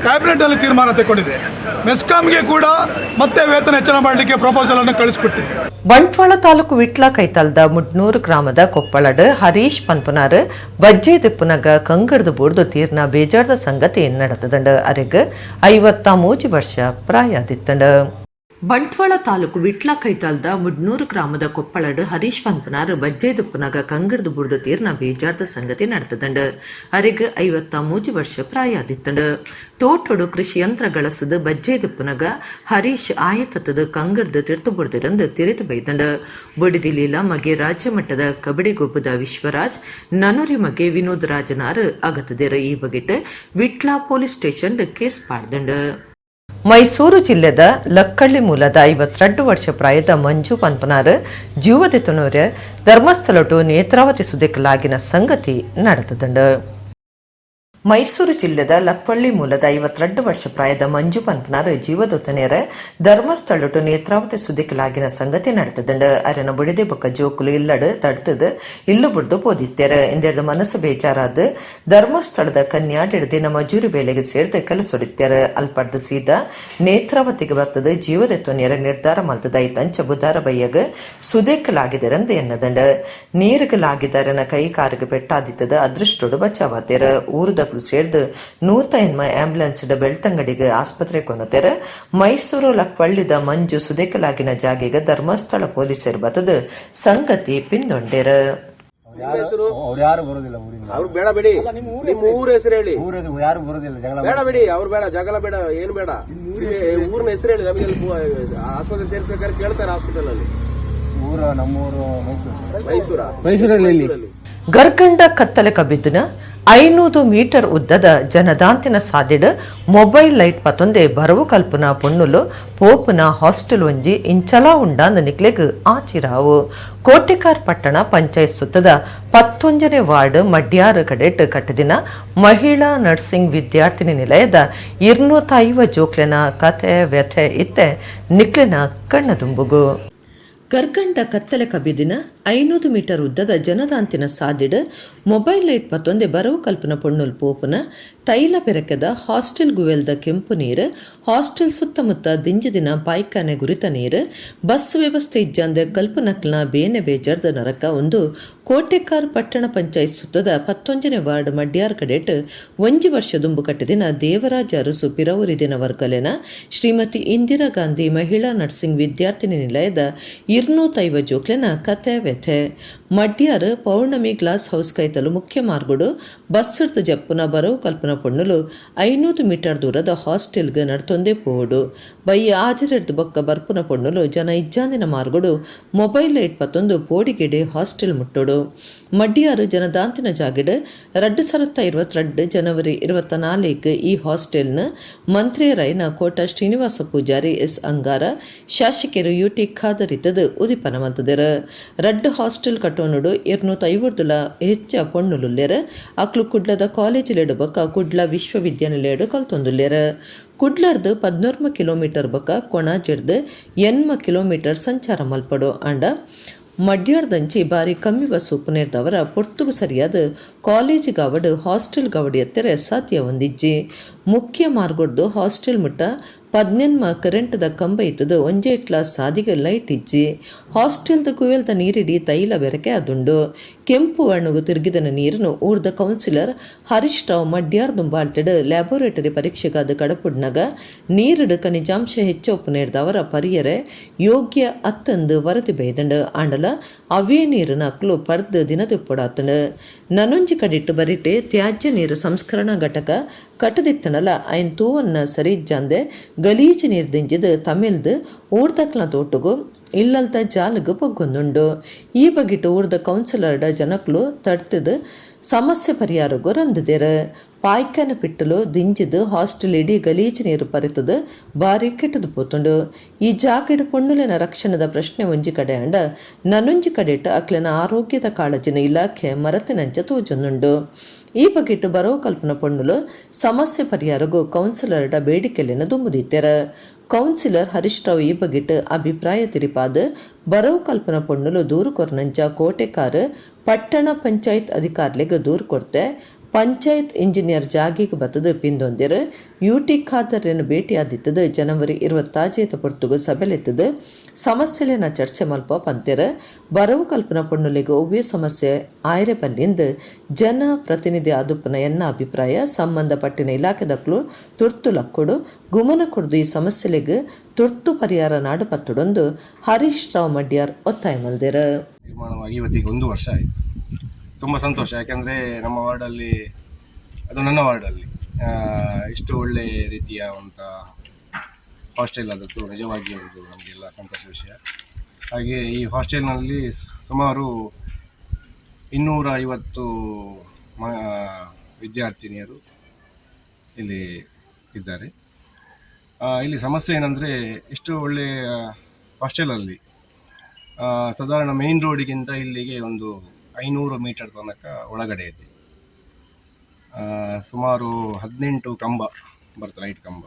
ಕ್ಯಾಬಿನೆಟ್ನಲ್ಲಿ ತೀರ್ಮಾನ ತೆಗೊಂಡಿದೆ. ಮೆಸ್ಕಾಂಗೆ ಕೂಡ ಮತ್ತೆ ವೇತನ ಹೆಚ್ಚಳ ಮಾಡಲಿಕ್ಕೆ ಪ್ರಪೋಸಲನ್ನು ಕಳಿಸಿಕೊಟ್ಟಿದೆ. ಬಂಟ್ವಾಳ ತಾಲೂಕು ವಿಟ್ಲ ಕೈತಲ್ದ ಮುಡ್ನೂರು ಗ್ರಾಮದ ಕೊಪ್ಪಳಡ್ ಹರೀಶ್ ಪನ್ಪುನಾರ್ ಬಜ್ಜೆ ದೆಪ್ಪುನಗ ಕಂಗಡ್ದು ಬೂಡ್ದು ತೀರ್ನ ಬೇಜಾರ್ದ ಸಂಗತಿ ನಡೆತದಂಡ. ಅರೆಗ್ 53 ವರ್ಷ ಪ್ರಾಯದಿತ್ತಂಡ. ಬಂಟ್ವಾಳ ತಾಲೂಕು ವಿಟ್ಲ ಕೈತಾಲ್ದ ಮುಡ್ನೂರು ಗ್ರಾಮದ ಕೊಪ್ಪಳಡ್ ಹರೀಶ್ ಪನ್ಪುನಾರ್ ಬಜ್ಜೆದುಪ್ಪುನಗ ಕಂಗಡ್ದು ಬುಡ್ದು ತೀರ್ನ ಬೇಜಾರ್ದ ಸಂಗತಿ ನಡೆತದಂಡ. ಅರೆಗ್ 53 ವರ್ಷ ಪ್ರಾಯಾದಿತ್ತಂಡ. ತೋಟೊಡು ಕೃಷಿ ಯಂತ್ರ ಗಳಸದು ಬಜ್ಜೆದುಪ್ಪುನಗ ಹರೀಶ್ ಆಯತತ್ತದ ಕಂಗಡ್ದು ತಿರ್ತು ಬುಡ್ದಿರಂದು ತಿರಿದು ಬೈದಂಡ. ಬೊಡಿದಿಲೀಲ ಮಗೆ ರಾಜ್ಯ ಮಟ್ಟದ ಕಬಡ್ಡಿ ಗೊಬ್ಬದ ವಿಶ್ವರಾಜ್, ನನೊರಿ ಮಗೆ ವಿನೋದ್ ರಾಜನಾರ್ ಅಗತದಿರ. ಈ ಬಗೆಟ್ Vitla police station case ಪಾಡ್ದಂಡ. Mysuru ಜಿಲ್ಲೆದ ಲಕ್ಕಳ್ಳಿ ಮೂಲದ 52 ವರ್ಷ ಪ್ರಾಯದ ಮಂಜು ಪನ್ಪನಾರ್ ಜೀವದೆತನೂರ ಧರ್ಮಸ್ಥಳಟು ನೇತ್ರಾವತಿ ಸುದೆಕಲಾಗಿನ ಸಂಗತಿ ನಡೆತದಂಡ. ಮೈಸೂರು ಜಿಲ್ಲೆದ ಲಕ್ವಳ್ಳಿ ಮೂಲದ 52 ವರ್ಷ ಪ್ರಾಯದ ಮಂಜು ಪನ್ಪನಾರ್ ಜೀವದೊತ್ತನೇರ ಧರ್ಮಸ್ಥಳಟು ನೇತ್ರಾವತಿ ಸುದಿಕಲಾಗಿನ ಸಂಗತಿ ನಡೆತದಂಡ. ಅರೆನ ಬುಡಿದೆ ಬೊಕ್ಕ ಜೋಕುಲು ಇಲ್ಲಡು ತಡ್ತದ ಇಲ್ಲು ಬುಡ್ದು ಪೋದಿತ್ತೇರ. ಇಂದೆರ್ದ ಮನಸ್ಸು ಬೇಜಾರಾದ ಧರ್ಮಸ್ಥಳದ ಕನ್ಯಾಡಿಡ್ ದಿನ ಮಜೂರಿ ಬೇಲೆಗೆ ಸೇರ್ದು ಕೆಲಸೊಡಿತ್ತೇರ. ಅಲ್ಪಡ್ದು ಸೀದಾ ನೇತ್ರಾವತಿಗೆ ಬರ್ತದ ಜೀವದೆತ್ತೊನೇರ ನಿರ್ಧಾರ ಮಲ್ತದ. ಐತಂಚ ಬುಧಾರ ಬಯ್ಯಗ ಸುದೇಕಲಾಗಿದರಂದು ಎನ್ನದಂಡ. ನೀರುಗಲಾಗಿದರನ ಕೈ ಕಾರಿಗೆ ಪೆಟ್ಟಾದಿತ್ತದ ಅದೃಷ್ಟೋಡು ಬಚಾವಾತೇರ. ಊರುದಕ್ಲು ಸೇರ್ದು 108 ಆಂಬ್ಯುಲೆನ್ಸ್ ಬೆಳ್ತಂಗಡಿಗೆ ಆಸ್ಪತ್ರೆ ಕೊನತೆರ. ಮೈಸೂರು ಲಕ್ವಳ್ಳಿದ ಮಂಜು ಸುದೇಕಲಾಗಿನ ಜಾಗೆಗೆ ಧರ್ಮಸ್ಥಳ ಪೊಲೀಸರು ಬತದ ಸಂಗತಿ ಪಿಂದೊಂಡೆರ. ನಿಮ್ಮ ಹೆಸರು? ಅವ್ರು ಯಾರು ಬರೋದಿಲ್ಲ ಊರಿಂದ. ಅವ್ರು ಬೇಡ ಬಿಡಿ, ನಿಮ್ಮ ಊರ ಹೆಸರು ಹೇಳಿ. ಊರಲ್ಲಿ ಯಾರು ಬರೋದಿಲ್ಲ ಜಗಳ. ಬೇಡ ಬಿಡಿ, ಅವ್ರು ಬೇಡ, ಜಗಳ ಬೇಡ, ಏನು ಬೇಡ. ಊರಿನ ಹೆಸರು ಹೇಳಿ ನಮಗೆ. ಆಸ್ಪತ್ರೆ ಸೇರಿಸ್ಬೇಕಾದ್ರೆ ಕೇಳ್ತಾರೆ ಹಾಸ್ಪಿಟಲ್ ಅಲ್ಲಿ. ಊರು ನಮ್ಮೂರು ಮೈಸೂರು. ಮೈಸೂರ? ಮೈಸೂರಲ್ಲಿ. ಗರ್ಗಂಡ ಕತ್ತಲೆ ಕಬಿದ್ದಿನ 500 ಮೀಟರ್ ಉದ್ದದ ಜನದಾಂತಿನ ಸಾದಿಡ್ ಮೊಬೈಲ್ ಲೈಟ್ ಪತೊಂದೆ ಬರವು ಕಲ್ಪನ ಪೊಣ್ಣುಲು ಪೋಪುನ ಹಾಸ್ಟೆಲ್ ಒಂಜಿ ಇಂಚಲಾ ಉಂಡಾಂದ ನಿಕ್ಲೆಗ್ ಆಚಿರಾವು. ಕೋಟೆಕಾರ್ ಪಟ್ಟಣ ಪಂಚಾಯತ್ ಸುತ್ತದ 11ನೇ ವಾರ್ಡ್ ಮಡ್ಯಾರು ಕಡೆಟ್ ಕಟ್ಟದಿನ ಮಹಿಳಾ ನರ್ಸಿಂಗ್ ವಿದ್ಯಾರ್ಥಿನಿ ನಿಲಯದ 250 ಜೋಕ್ಲೆನ ಕತೆ ವ್ಯಥೆ ಇತ್ತೆ ನಿಕ್ಲೆನ ಕಣ್ಣದುಂಬುಗು. ಕರ್ಕಂಡ ಕತ್ತಲೆ ಕಬಿದಿನ 500 ಮೀಟರ್ ಉದ್ದದ ಜನದಾಂತಿನ ಸಾದಿಡ್ ಮೊಬೈಲ್ ಲೈಟ್ ಪತ್ತೊಂದೆ ಬರವು ಕಲ್ಪನ ಪೊಣ್ಣುಲ್ ಪೋಪುನ ತೈಲ ಪೆರಕೆದ ಹಾಸ್ಟೆಲ್ ಗುವೆಲ್ದ ಕೆಂಪು ನೀರು, ಹಾಸ್ಟೆಲ್ ಸುತ್ತಮುತ್ತ ದಿಂಜದಿನ ಪಾಯ್ಕಾನೆ ಗುರಿತ ನೀರು, ಬಸ್ ವ್ಯವಸ್ಥೆ ಇಜ್ಜಾಂದೆ ಕಲ್ಪನಕ್ಲನ ಬೇನೆ ಬೇಜಾರ್ದ ನರಕ ಒಂದು ಕೋಟೆಕಾರ್ ಪಟ್ಟಣ ಪಂಚಾಯತ್ ಸುತ್ತದ 11ನೇ ವಾರ್ಡ್ ಮಡ್ಯಾರ್ ಕಡೆಟ್ ಒಂಜಿ ವರ್ಷ ದುಂಬು ಕಟ್ಟಿದಿನ ದೇವರಾಜ ಅರಸು ಪಿರವೂರಿದಿನ ವರ್ಗಲೆನ ಶ್ರೀಮತಿ ಇಂದಿರಾ ಗಾಂಧಿ ಮಹಿಳಾ ನರ್ಸಿಂಗ್ ವಿದ್ಯಾರ್ಥಿನಿ ನಿಲಯದ 250 ಜೋಕ್ಲೆನ ಕತೆ ವ್ಯಥೆ. ಮಡ್ಯಾರ್ ಪೌರ್ಣಮಿ ಗ್ಲಾಸ್ ಹೌಸ್ ಕೈತಲು ಮುಖ್ಯ ಮಾರ್ಗಡು ಬಸ್ಸರ್ದು ಜಪ್ಪುನ ಬರವು ಕಲ್ಪನ ಪೊಣ್ಣುಲು 500 ಮೀಟರ್ ದೂರದ ಹಾಸ್ಟೆಲ್ಗೆ ನಡ್ತೊಂದೇ ಪೋಡು. ಬಯ್ಯ ಆಜರೆಡ್ದು ಬೊಕ್ಕ ಬರ್ಪುನ ಪೊಣ್ಣುಲು ಜನ ಇಜ್ಜಾಂದಿನ ಮಾರ್ಗಡು ಮೊಬೈಲ್ ಲೈಟ್ ಪತ್ತೊಂದು ಪೋಡಿಗೆಡೆ ಹಾಸ್ಟೆಲ್ ಮುಟ್ಟೋಡು. ಮಡ್ಯಾರು ಜನದಾಂತಿನ ಜಾಗೆಡ್ 2022 ಜನವರಿ 24 ಈ ಹಾಸ್ಟೆಲ್ನ ಮಂತ್ರಿಯರಾಯಿನ ಕೋಟ ಶ್ರೀನಿವಾಸ ಪೂಜಾರಿ, ಎಸ್ ಅಂಗಾರ, ಶಾಸಕರು ಯು ಟಿ ಖಾದರ್ ಇತ್ತದು ಉದಿಪನ ಮಲ್ತದೆರ್. ರಡ್ಡ್ ಹಾಸ್ಟೆಲ್ ಕಟ್ಟೋನುಡು 250ಲ ಹೆಚ್ಚ ಪೊಣ್ಣುಲುಲ್ಲೆರ್. ಅಕ್ಲು ಕುಡ್ಲದ ಕಾಲೇಜಿಲೆಡು ಬೊಕ್ಕ ಕುಡ್ಲ ವಿಶ್ವವಿದ್ಯಾನಿಲಯಡು ಕಲ್ತೊಂದುಲ್ಲೆರ್. ಕುಡ್ಲರ್ದು 11 ಕಿಲೋಮೀಟರ್ ಬೊಕ್ಕ ಕೊಣಾಜೆರ್ದು 80 ಕಿಲೋಮೀಟರ್ ಸಂಚಾರ ಮಲ್ಪಡು. ಆಂಡ ಮಡ್ಯಾರ್ದಂಚಿ ಬಾರಿ ಕಮ್ಮಿ ಬಸ್ ಉಪ್ಪುನೇರ್ದವರ ಪೊರ್ತುಗು ಸರಿಯಾದ ಕಾಲೇಜ್ ಗಾವಡು ಹಾಸ್ಟೆಲ್ ಗಾವಡು ಎತ್ತೆರೆ ಸಾಧ್ಯ ಒಂದಿಜ್ಜಿ. ಮುಖ್ಯ ಮಾರ್ಗೊಡ್ದು ಹಾಸ್ಟೆಲ್ ಮುಟ್ಟ 18 ಕರೆಂಟ್ದ ಕಂಬ ಇತ್ತದು ಒಂಜೇಟ್ಲ ಸಾದಿಗೆ ಲೈಟ್ ಇಜ್ಜಿ. ಹಾಸ್ಟೆಲ್ದ ಕುವೆಲ್ದ ನೀರಿಡಿ ತೈಲ ಬೆರಕೆ ಅದುಂಡು. ಕೆಂಪು ವರ್ಣಗು ತಿರುಗಿದನ ನೀರನ್ನು ಊರ್ದ ಕೌನ್ಸಿಲರ್ ಹರೀಶ್ ರಾವ್ ಮಡ್ಯಾರ್ ದುಂಬಾಳ್ತಿಡ್ ಲ್ಯಾಬೋರೇಟರಿ ಪರೀಕ್ಷೆಗಾದ ಕಡಪುಡ್ನಗ ನೀರುಡು ಖನಿಜಾಂಶ ಹೆಚ್ಚೊಪ್ಪು ನೇರ್ದವರ ಪರಿಯರೆ ಯೋಗ್ಯ ಅತ್ತಂದು ವರದಿ ಬೈದಂಡು. ಆಂಡಲ ಅವೇ ನೀರಿನ ಅಕ್ಲು ಪರ್ದು ದಿನದೊಪ್ಪುಡಾತಂಡು. ನನೊಂಜಿ ಕಡಿಟ್ಟು ಬರಿಟೆ ತ್ಯಾಜ್ಯ ನೀರು ಸಂಸ್ಕರಣಾ ಘಟಕ ಕಟ್ಟದಿತ್ತನಲ ಐನ್ ತೂವನ್ನ ಸರಿ ಇಜ್ಜಾಂದೆ ಗಲೀಜು ನೀರು ದಿಂಜಿದು ತಮಿಳ್ದು ಊರ್ದಕ್ಲ ತೋಟಗು ಇಲ್ಲಲ್ದ ಜಾಲಗು ಪೊಗ್ಗೊಂದುಂಡು. ಈ ಬಗಿಟ್ಟು ಊರ್ದ ಕೌನ್ಸಿಲರ್ಡ ಜನಕ್ಲು ತಡ್ತದು ಸಮಸ್ಯೆ ಪರಿಹಾರಗು ರಂದಿದೆರ್. ಪಾಯ್ಕಾನ ಪಿಟ್ಟಲು ದಿಂಜಿದು ಹಾಸ್ಟೆಲ್ ಇಡೀ ಗಲೀಜು ನೀರು ಪರಿತದು ಬಾರಿ ಕೆಟ್ಟದು ಪೋತುಂಡು. ಈ ಜಾಗೆಡ್ ಪೊಣ್ಣುಲೆನ ರಕ್ಷಣದ ಪ್ರಶ್ನೆ ಒಂಜಿ ಕಡೆ ಅಂಡ ನನೊಂಜಿ ಕಡೆಟ್ ಅಕ್ಲೆನ ಆರೋಗ್ಯದ ಕಾಳಜಿನ ಇಲಾಖೆ ಮರತಿನಂಚ ತೋಜೊಂದುಂಡು. ಈ ಬಗೆಟ್ ಬರೋ ಕಲ್ಪನ ಪೊಣ್ಣುಲು ಸಮಸ್ಯೆ ಪರಿಹಾರಗು ಕೌನ್ಸಿಲರ್ಡ ಬೇಡಿಕೆಲೆನ ದುಂಬುದಿತ್ತೆರ್. ಕೌನ್ಸಿಲರ್ ಹರೀಶ್ ರಾವ್ ಈ ಬಗೆಟ್ ಅಭಿಪ್ರಾಯ ತಿರಿಪಾದ ಬರವು ಕಲ್ಪನ ಪೊಣ್ಣುಲು ದೂರು ಕೊರ್ನಂಚ ಕೋಟೆಕಾರ್ ಪಟ್ಟಣ ಪಂಚಾಯತ್ ಅಧಿಕಾರಿಲೆಗ್ ದೂರು ಕೊರ್ತೆ. ಪಂಚಾಯತ್ ಇಂಜಿನಿಯರ್ ಜಾಗಿಗೆ ಬತ್ತದು ಪಿಂದೊಂದಿರು. ಯು ಟಿ ಖಾದರ್ರೆನ್ ಭೇಟಿಯಾದಿತ್ತದು ಜನವರಿ 26 ಪೊರ್ತುಗು ಸಭೆಲೆತ್ತದು ಸಮಸ್ಯೆಲೆನ ಚರ್ಚೆ ಮಲ್ಪ ಪಂತೆರ್. ಬರವು ಕಲ್ಪನ ಪೊಣ್ಣುಲೆಗ್ ಒವ್ವೇ ಸಮಸ್ಯೆ ಆಯ್ರೆ ಬಲ್ಲಿಂದ್ ಜನ ಪ್ರತಿನಿಧಿ ಆದುಪ್ಪನ ಎನ್ನ ಅಭಿಪ್ರಾಯ. ಸಂಬಂಧಪಟ್ಟಿನ ಇಲಾಖೆದಕ್ಲು ತುರ್ತು ಲಕ್ಕೊಡು ಗುಮನ ಕೊಡ್ದು ಈ ಸಮಸ್ಯೆಲೆಗ್ ತುರ್ತು ಪರಿಹಾರ ನಾಡು ಪತ್ತುಡೊಂದು ಹರೀಶ್ ರಾವ್ ಮಡ್ಯಾರ್ ಒತ್ತಾಯ ಮಲ್ದೆರ್. ನಿರ್ಮಾಣವಾಗಿ ಇವತ್ತಿಗೆ ಒಂದು ವರ್ಷ ಆಯಿತು. ತುಂಬ ಸಂತೋಷ. ಯಾಕೆಂದರೆ ನಮ್ಮ ವಾರ್ಡಲ್ಲಿ, ಅದು ನನ್ನ ವಾರ್ಡಲ್ಲಿ ಇಷ್ಟು ಒಳ್ಳೆ ರೀತಿಯ ಒಂದು ಹಾಸ್ಟೆಲ್ ಆದದ್ದು ನಿಜವಾಗಿ ಒಂದು ನಮಗೆಲ್ಲ ಸಂತೋಷ ವಿಷಯ. ಹಾಗೆ ಈ ಹಾಸ್ಟೆಲ್ನಲ್ಲಿ ಸುಮಾರು 250 ವಿದ್ಯಾರ್ಥಿನಿಯರು ಇಲ್ಲಿ ಇದ್ದಾರೆ. ಇಲ್ಲಿ ಸಮಸ್ಯೆ ಏನಂದರೆ, ಇಷ್ಟು ಒಳ್ಳೆಯ ಹಾಸ್ಟೆಲಲ್ಲಿ ಸಾಧಾರಣ ಮೇನ್ ರೋಡಿಗಿಂತ ಇಲ್ಲಿಗೆ ಒಂದು 500 ಮೀಟರ್ ತನಕ ಒಳಗಡೆ ಇದೆ. ಸುಮಾರು 18 ಕಂಬ ಬರ್ತದೆ, ಲೈಟ್ ಕಂಬ.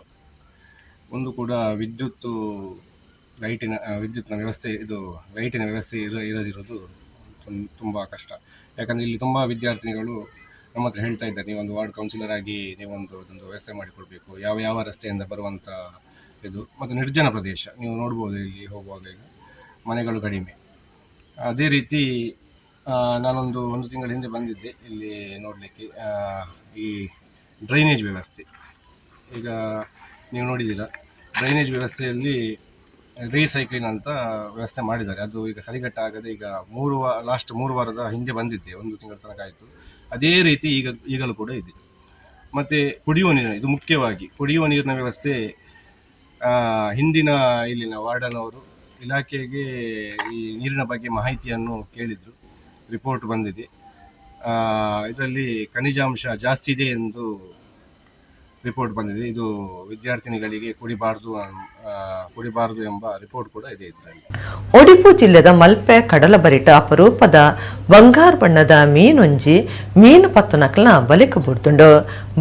ಒಂದು ಕೂಡ ವಿದ್ಯುತ್ತು ಲೈಟಿನ ವಿದ್ಯುತ್ನ ವ್ಯವಸ್ಥೆ, ಇದು ಲೈಟಿನ ವ್ಯವಸ್ಥೆ ಇರದಿರೋದು ತುಂಬ ಕಷ್ಟ. ಯಾಕಂದರೆ ಇಲ್ಲಿ ತುಂಬ ವಿದ್ಯಾರ್ಥಿನಿಗಳು ನಮ್ಮ ಹತ್ರ ಹೇಳ್ತಾ ಇದ್ದಾರೆ, ನೀವೊಂದು ವಾರ್ಡ್ ಕೌನ್ಸಿಲರ್ ಆಗಿ ನೀವೊಂದು ಅದೊಂದು ವ್ಯವಸ್ಥೆ ಮಾಡಿಕೊಡ್ಬೇಕು. ಯಾವ ಯಾವ ರಸ್ತೆಯಿಂದ ಬರುವಂಥ ಇದು ಮತ್ತು ನಿರ್ಜನ ಪ್ರದೇಶ. ನೀವು ನೋಡ್ಬೋದು, ಇಲ್ಲಿ ಹೋಗುವಾಗ ಈಗ ಮನೆಗಳು ಕಡಿಮೆ. ಅದೇ ರೀತಿ ನಾನೊಂದು ಒಂದು ತಿಂಗಳ ಹಿಂದೆ ಬಂದಿದ್ದೆ ಇಲ್ಲಿ ನೋಡಲಿಕ್ಕೆ ಈ ಡ್ರೈನೇಜ್ ವ್ಯವಸ್ಥೆ. ಈಗ ನೀವು ನೋಡಿದ್ದೀರ, ಡ್ರೈನೇಜ್ ವ್ಯವಸ್ಥೆಯಲ್ಲಿ ರೀಸೈಕ್ಲಿಂಗ್ ಅಂತ ವ್ಯವಸ್ಥೆ ಮಾಡಿದ್ದಾರೆ. ಅದು ಈಗ ಸರಿಗಟ್ಟಾಗದೆ ಈಗ 3 ವಾರದ ಹಿಂದೆ ಬಂದಿದ್ದೆ, 1 ತಿಂಗಳ ತನಕ ಆಯಿತು. ಅದೇ ರೀತಿ ಈಗಲೂ ಕೂಡ ಇದೆ. ಮತ್ತು ಕುಡಿಯುವ ನೀರು, ಇದು ಮುಖ್ಯವಾಗಿ ಕುಡಿಯುವ ನೀರಿನ ವ್ಯವಸ್ಥೆ ಹಿಂದಿನ ಇಲ್ಲಿನ ವಾರ್ಡನವರು ಇಲಾಖೆಗೆ ಈ ನೀರಿನ ಬಗ್ಗೆ ಮಾಹಿತಿಯನ್ನು ಕೇಳಿದರು, ರಿಪೋರ್ಟ್ ಬಂದಿದೆ. ಇದರಲ್ಲಿ ಖನಿಜಾಂಶ ಜಾಸ್ತಿ ಇದೆ ಎಂದು ರಿಪೋರ್ಟ್ ಬಂದಿದೆ. ಇದು ವಿದ್ಯಾರ್ಥಿನಿಗಳಿಗೆ ಕುಡಿಬಾರದು ಎಂಬ ರಿಪೋರ್ಟ್ ಕೂಡ ಇದೆ ಇದರಲ್ಲಿ. ಒಡಿಪು ಜಿಲ್ಲೆದ ಮಲ್ಪೆ ಕಡಲಬರಿಟ ಅಪರೂಪದ ಬಂಗಾರ ಬಣ್ಣದ ಮೀನೊಂಜಿ ಮೀನು ಪತ್ತು ನಕಲ್ನ ಬಲಿಕ ಬುಡ್ದುಂಡು.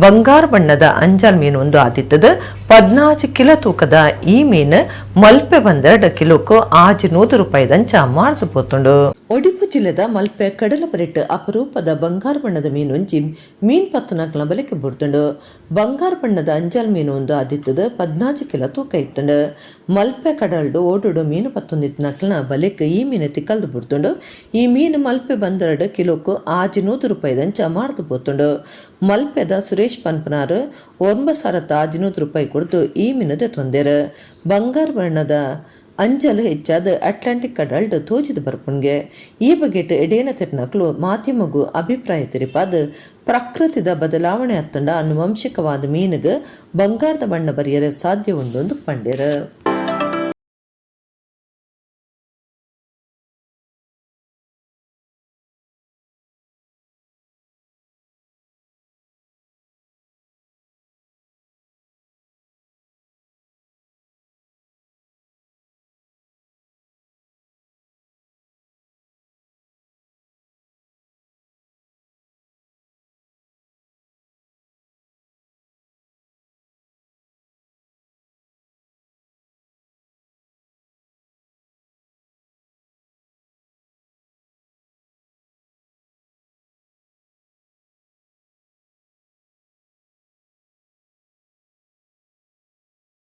ಬಂಗಾರ ಬಣ್ಣದ ಅಂಜಲ್ ಮೀನು ಒಂದು ಆದಿತ್ತದ 14 ಕಿಲೋ ತೂಕದ ಈ ಮೀನು ಮಲ್ಪೆ ಬಂದೆರಡು ಕಿಲೋಕು 600 ರೂಪಾಯಿದಂಚ ಮಾರ್ದು ಪೋತುಂಡು. ಒಡಿಪು ಜಿಲ್ಲೆದ ಮಲ್ಪೆ ಕಡಲಬರಿಟ ಅಪರೂಪದ ಬಂಗಾರ ಬಣ್ಣದ ಮೀನೊಂಜಿ ಮೀನ್ ಪತ್ತು ನಕಲ್ನ ಬಲಿಕ ಬುಡ್ದುಂಡು. ಬಂಗಾರ ಬಣ್ಣದ ಅಂಜಲ್ ಮೀನು ಒಂದು ಆದಿತ್ತದ 14 ಕಿಲೋ ತೂಕ ಇತ್ತುಂಡು. ಮಲ್ಪೆ ಕಡಲ್ಡು ಓಡುಡು ಮೀನು ಪತ್ತೊಂದಿತ್ತು ನಕಲ್ನ ಬಲಿಕ ಈ ಮೀನು ತಿಕ್ಕಲ್ದು ಬುಡ್ದುಂಡು. ಈ ಮೀನು ಮಲ್ಪೆ ಬಂದೆರಡು ಕಿಲೋಕು 600 ರೂಪಾಯಿದಂಚ ಮಾರ್ದು ಪೋತುಂಡು. ಮಲ್ಪೆದ ಸುರೇಶ್ ಪನ್ಪನಾರು 9,600 ರೂಪಾಯಿ ಕೊಡ್ದು ಈ ಮೀನದೆ ತೊಂದೆರು. ಬಂಗಾರ ಬಣ್ಣದ ಅಂಜಲ್ ಹೆಚ್ಚಾದ ಅಟ್ಲಾಂಟಿಕ್ ಕಡಲ್ಡ್ ತೋಜಿದ ಬರ್ಪುನ್ಗೆ. ಈ ಬಗೆಟ್ ಎಡೇನ ತಿರ್ನಕ್ಲು ಮಾಧ್ಯಮಗು ಅಭಿಪ್ರಾಯ ತೆರಿಪಾದ ಪ್ರಕೃತಿದ ಬದಲಾವಣೆ ಅತ್ತಂಡ ಅನುವಂಶಿಕವಾದ ಮೀನುಗ ಬಂಗಾರದ ಬಣ್ಣ ಬರೆಯರೆ ಸಾಧ್ಯ ಉಂಡೊಂದು ಪಂಡೆರ.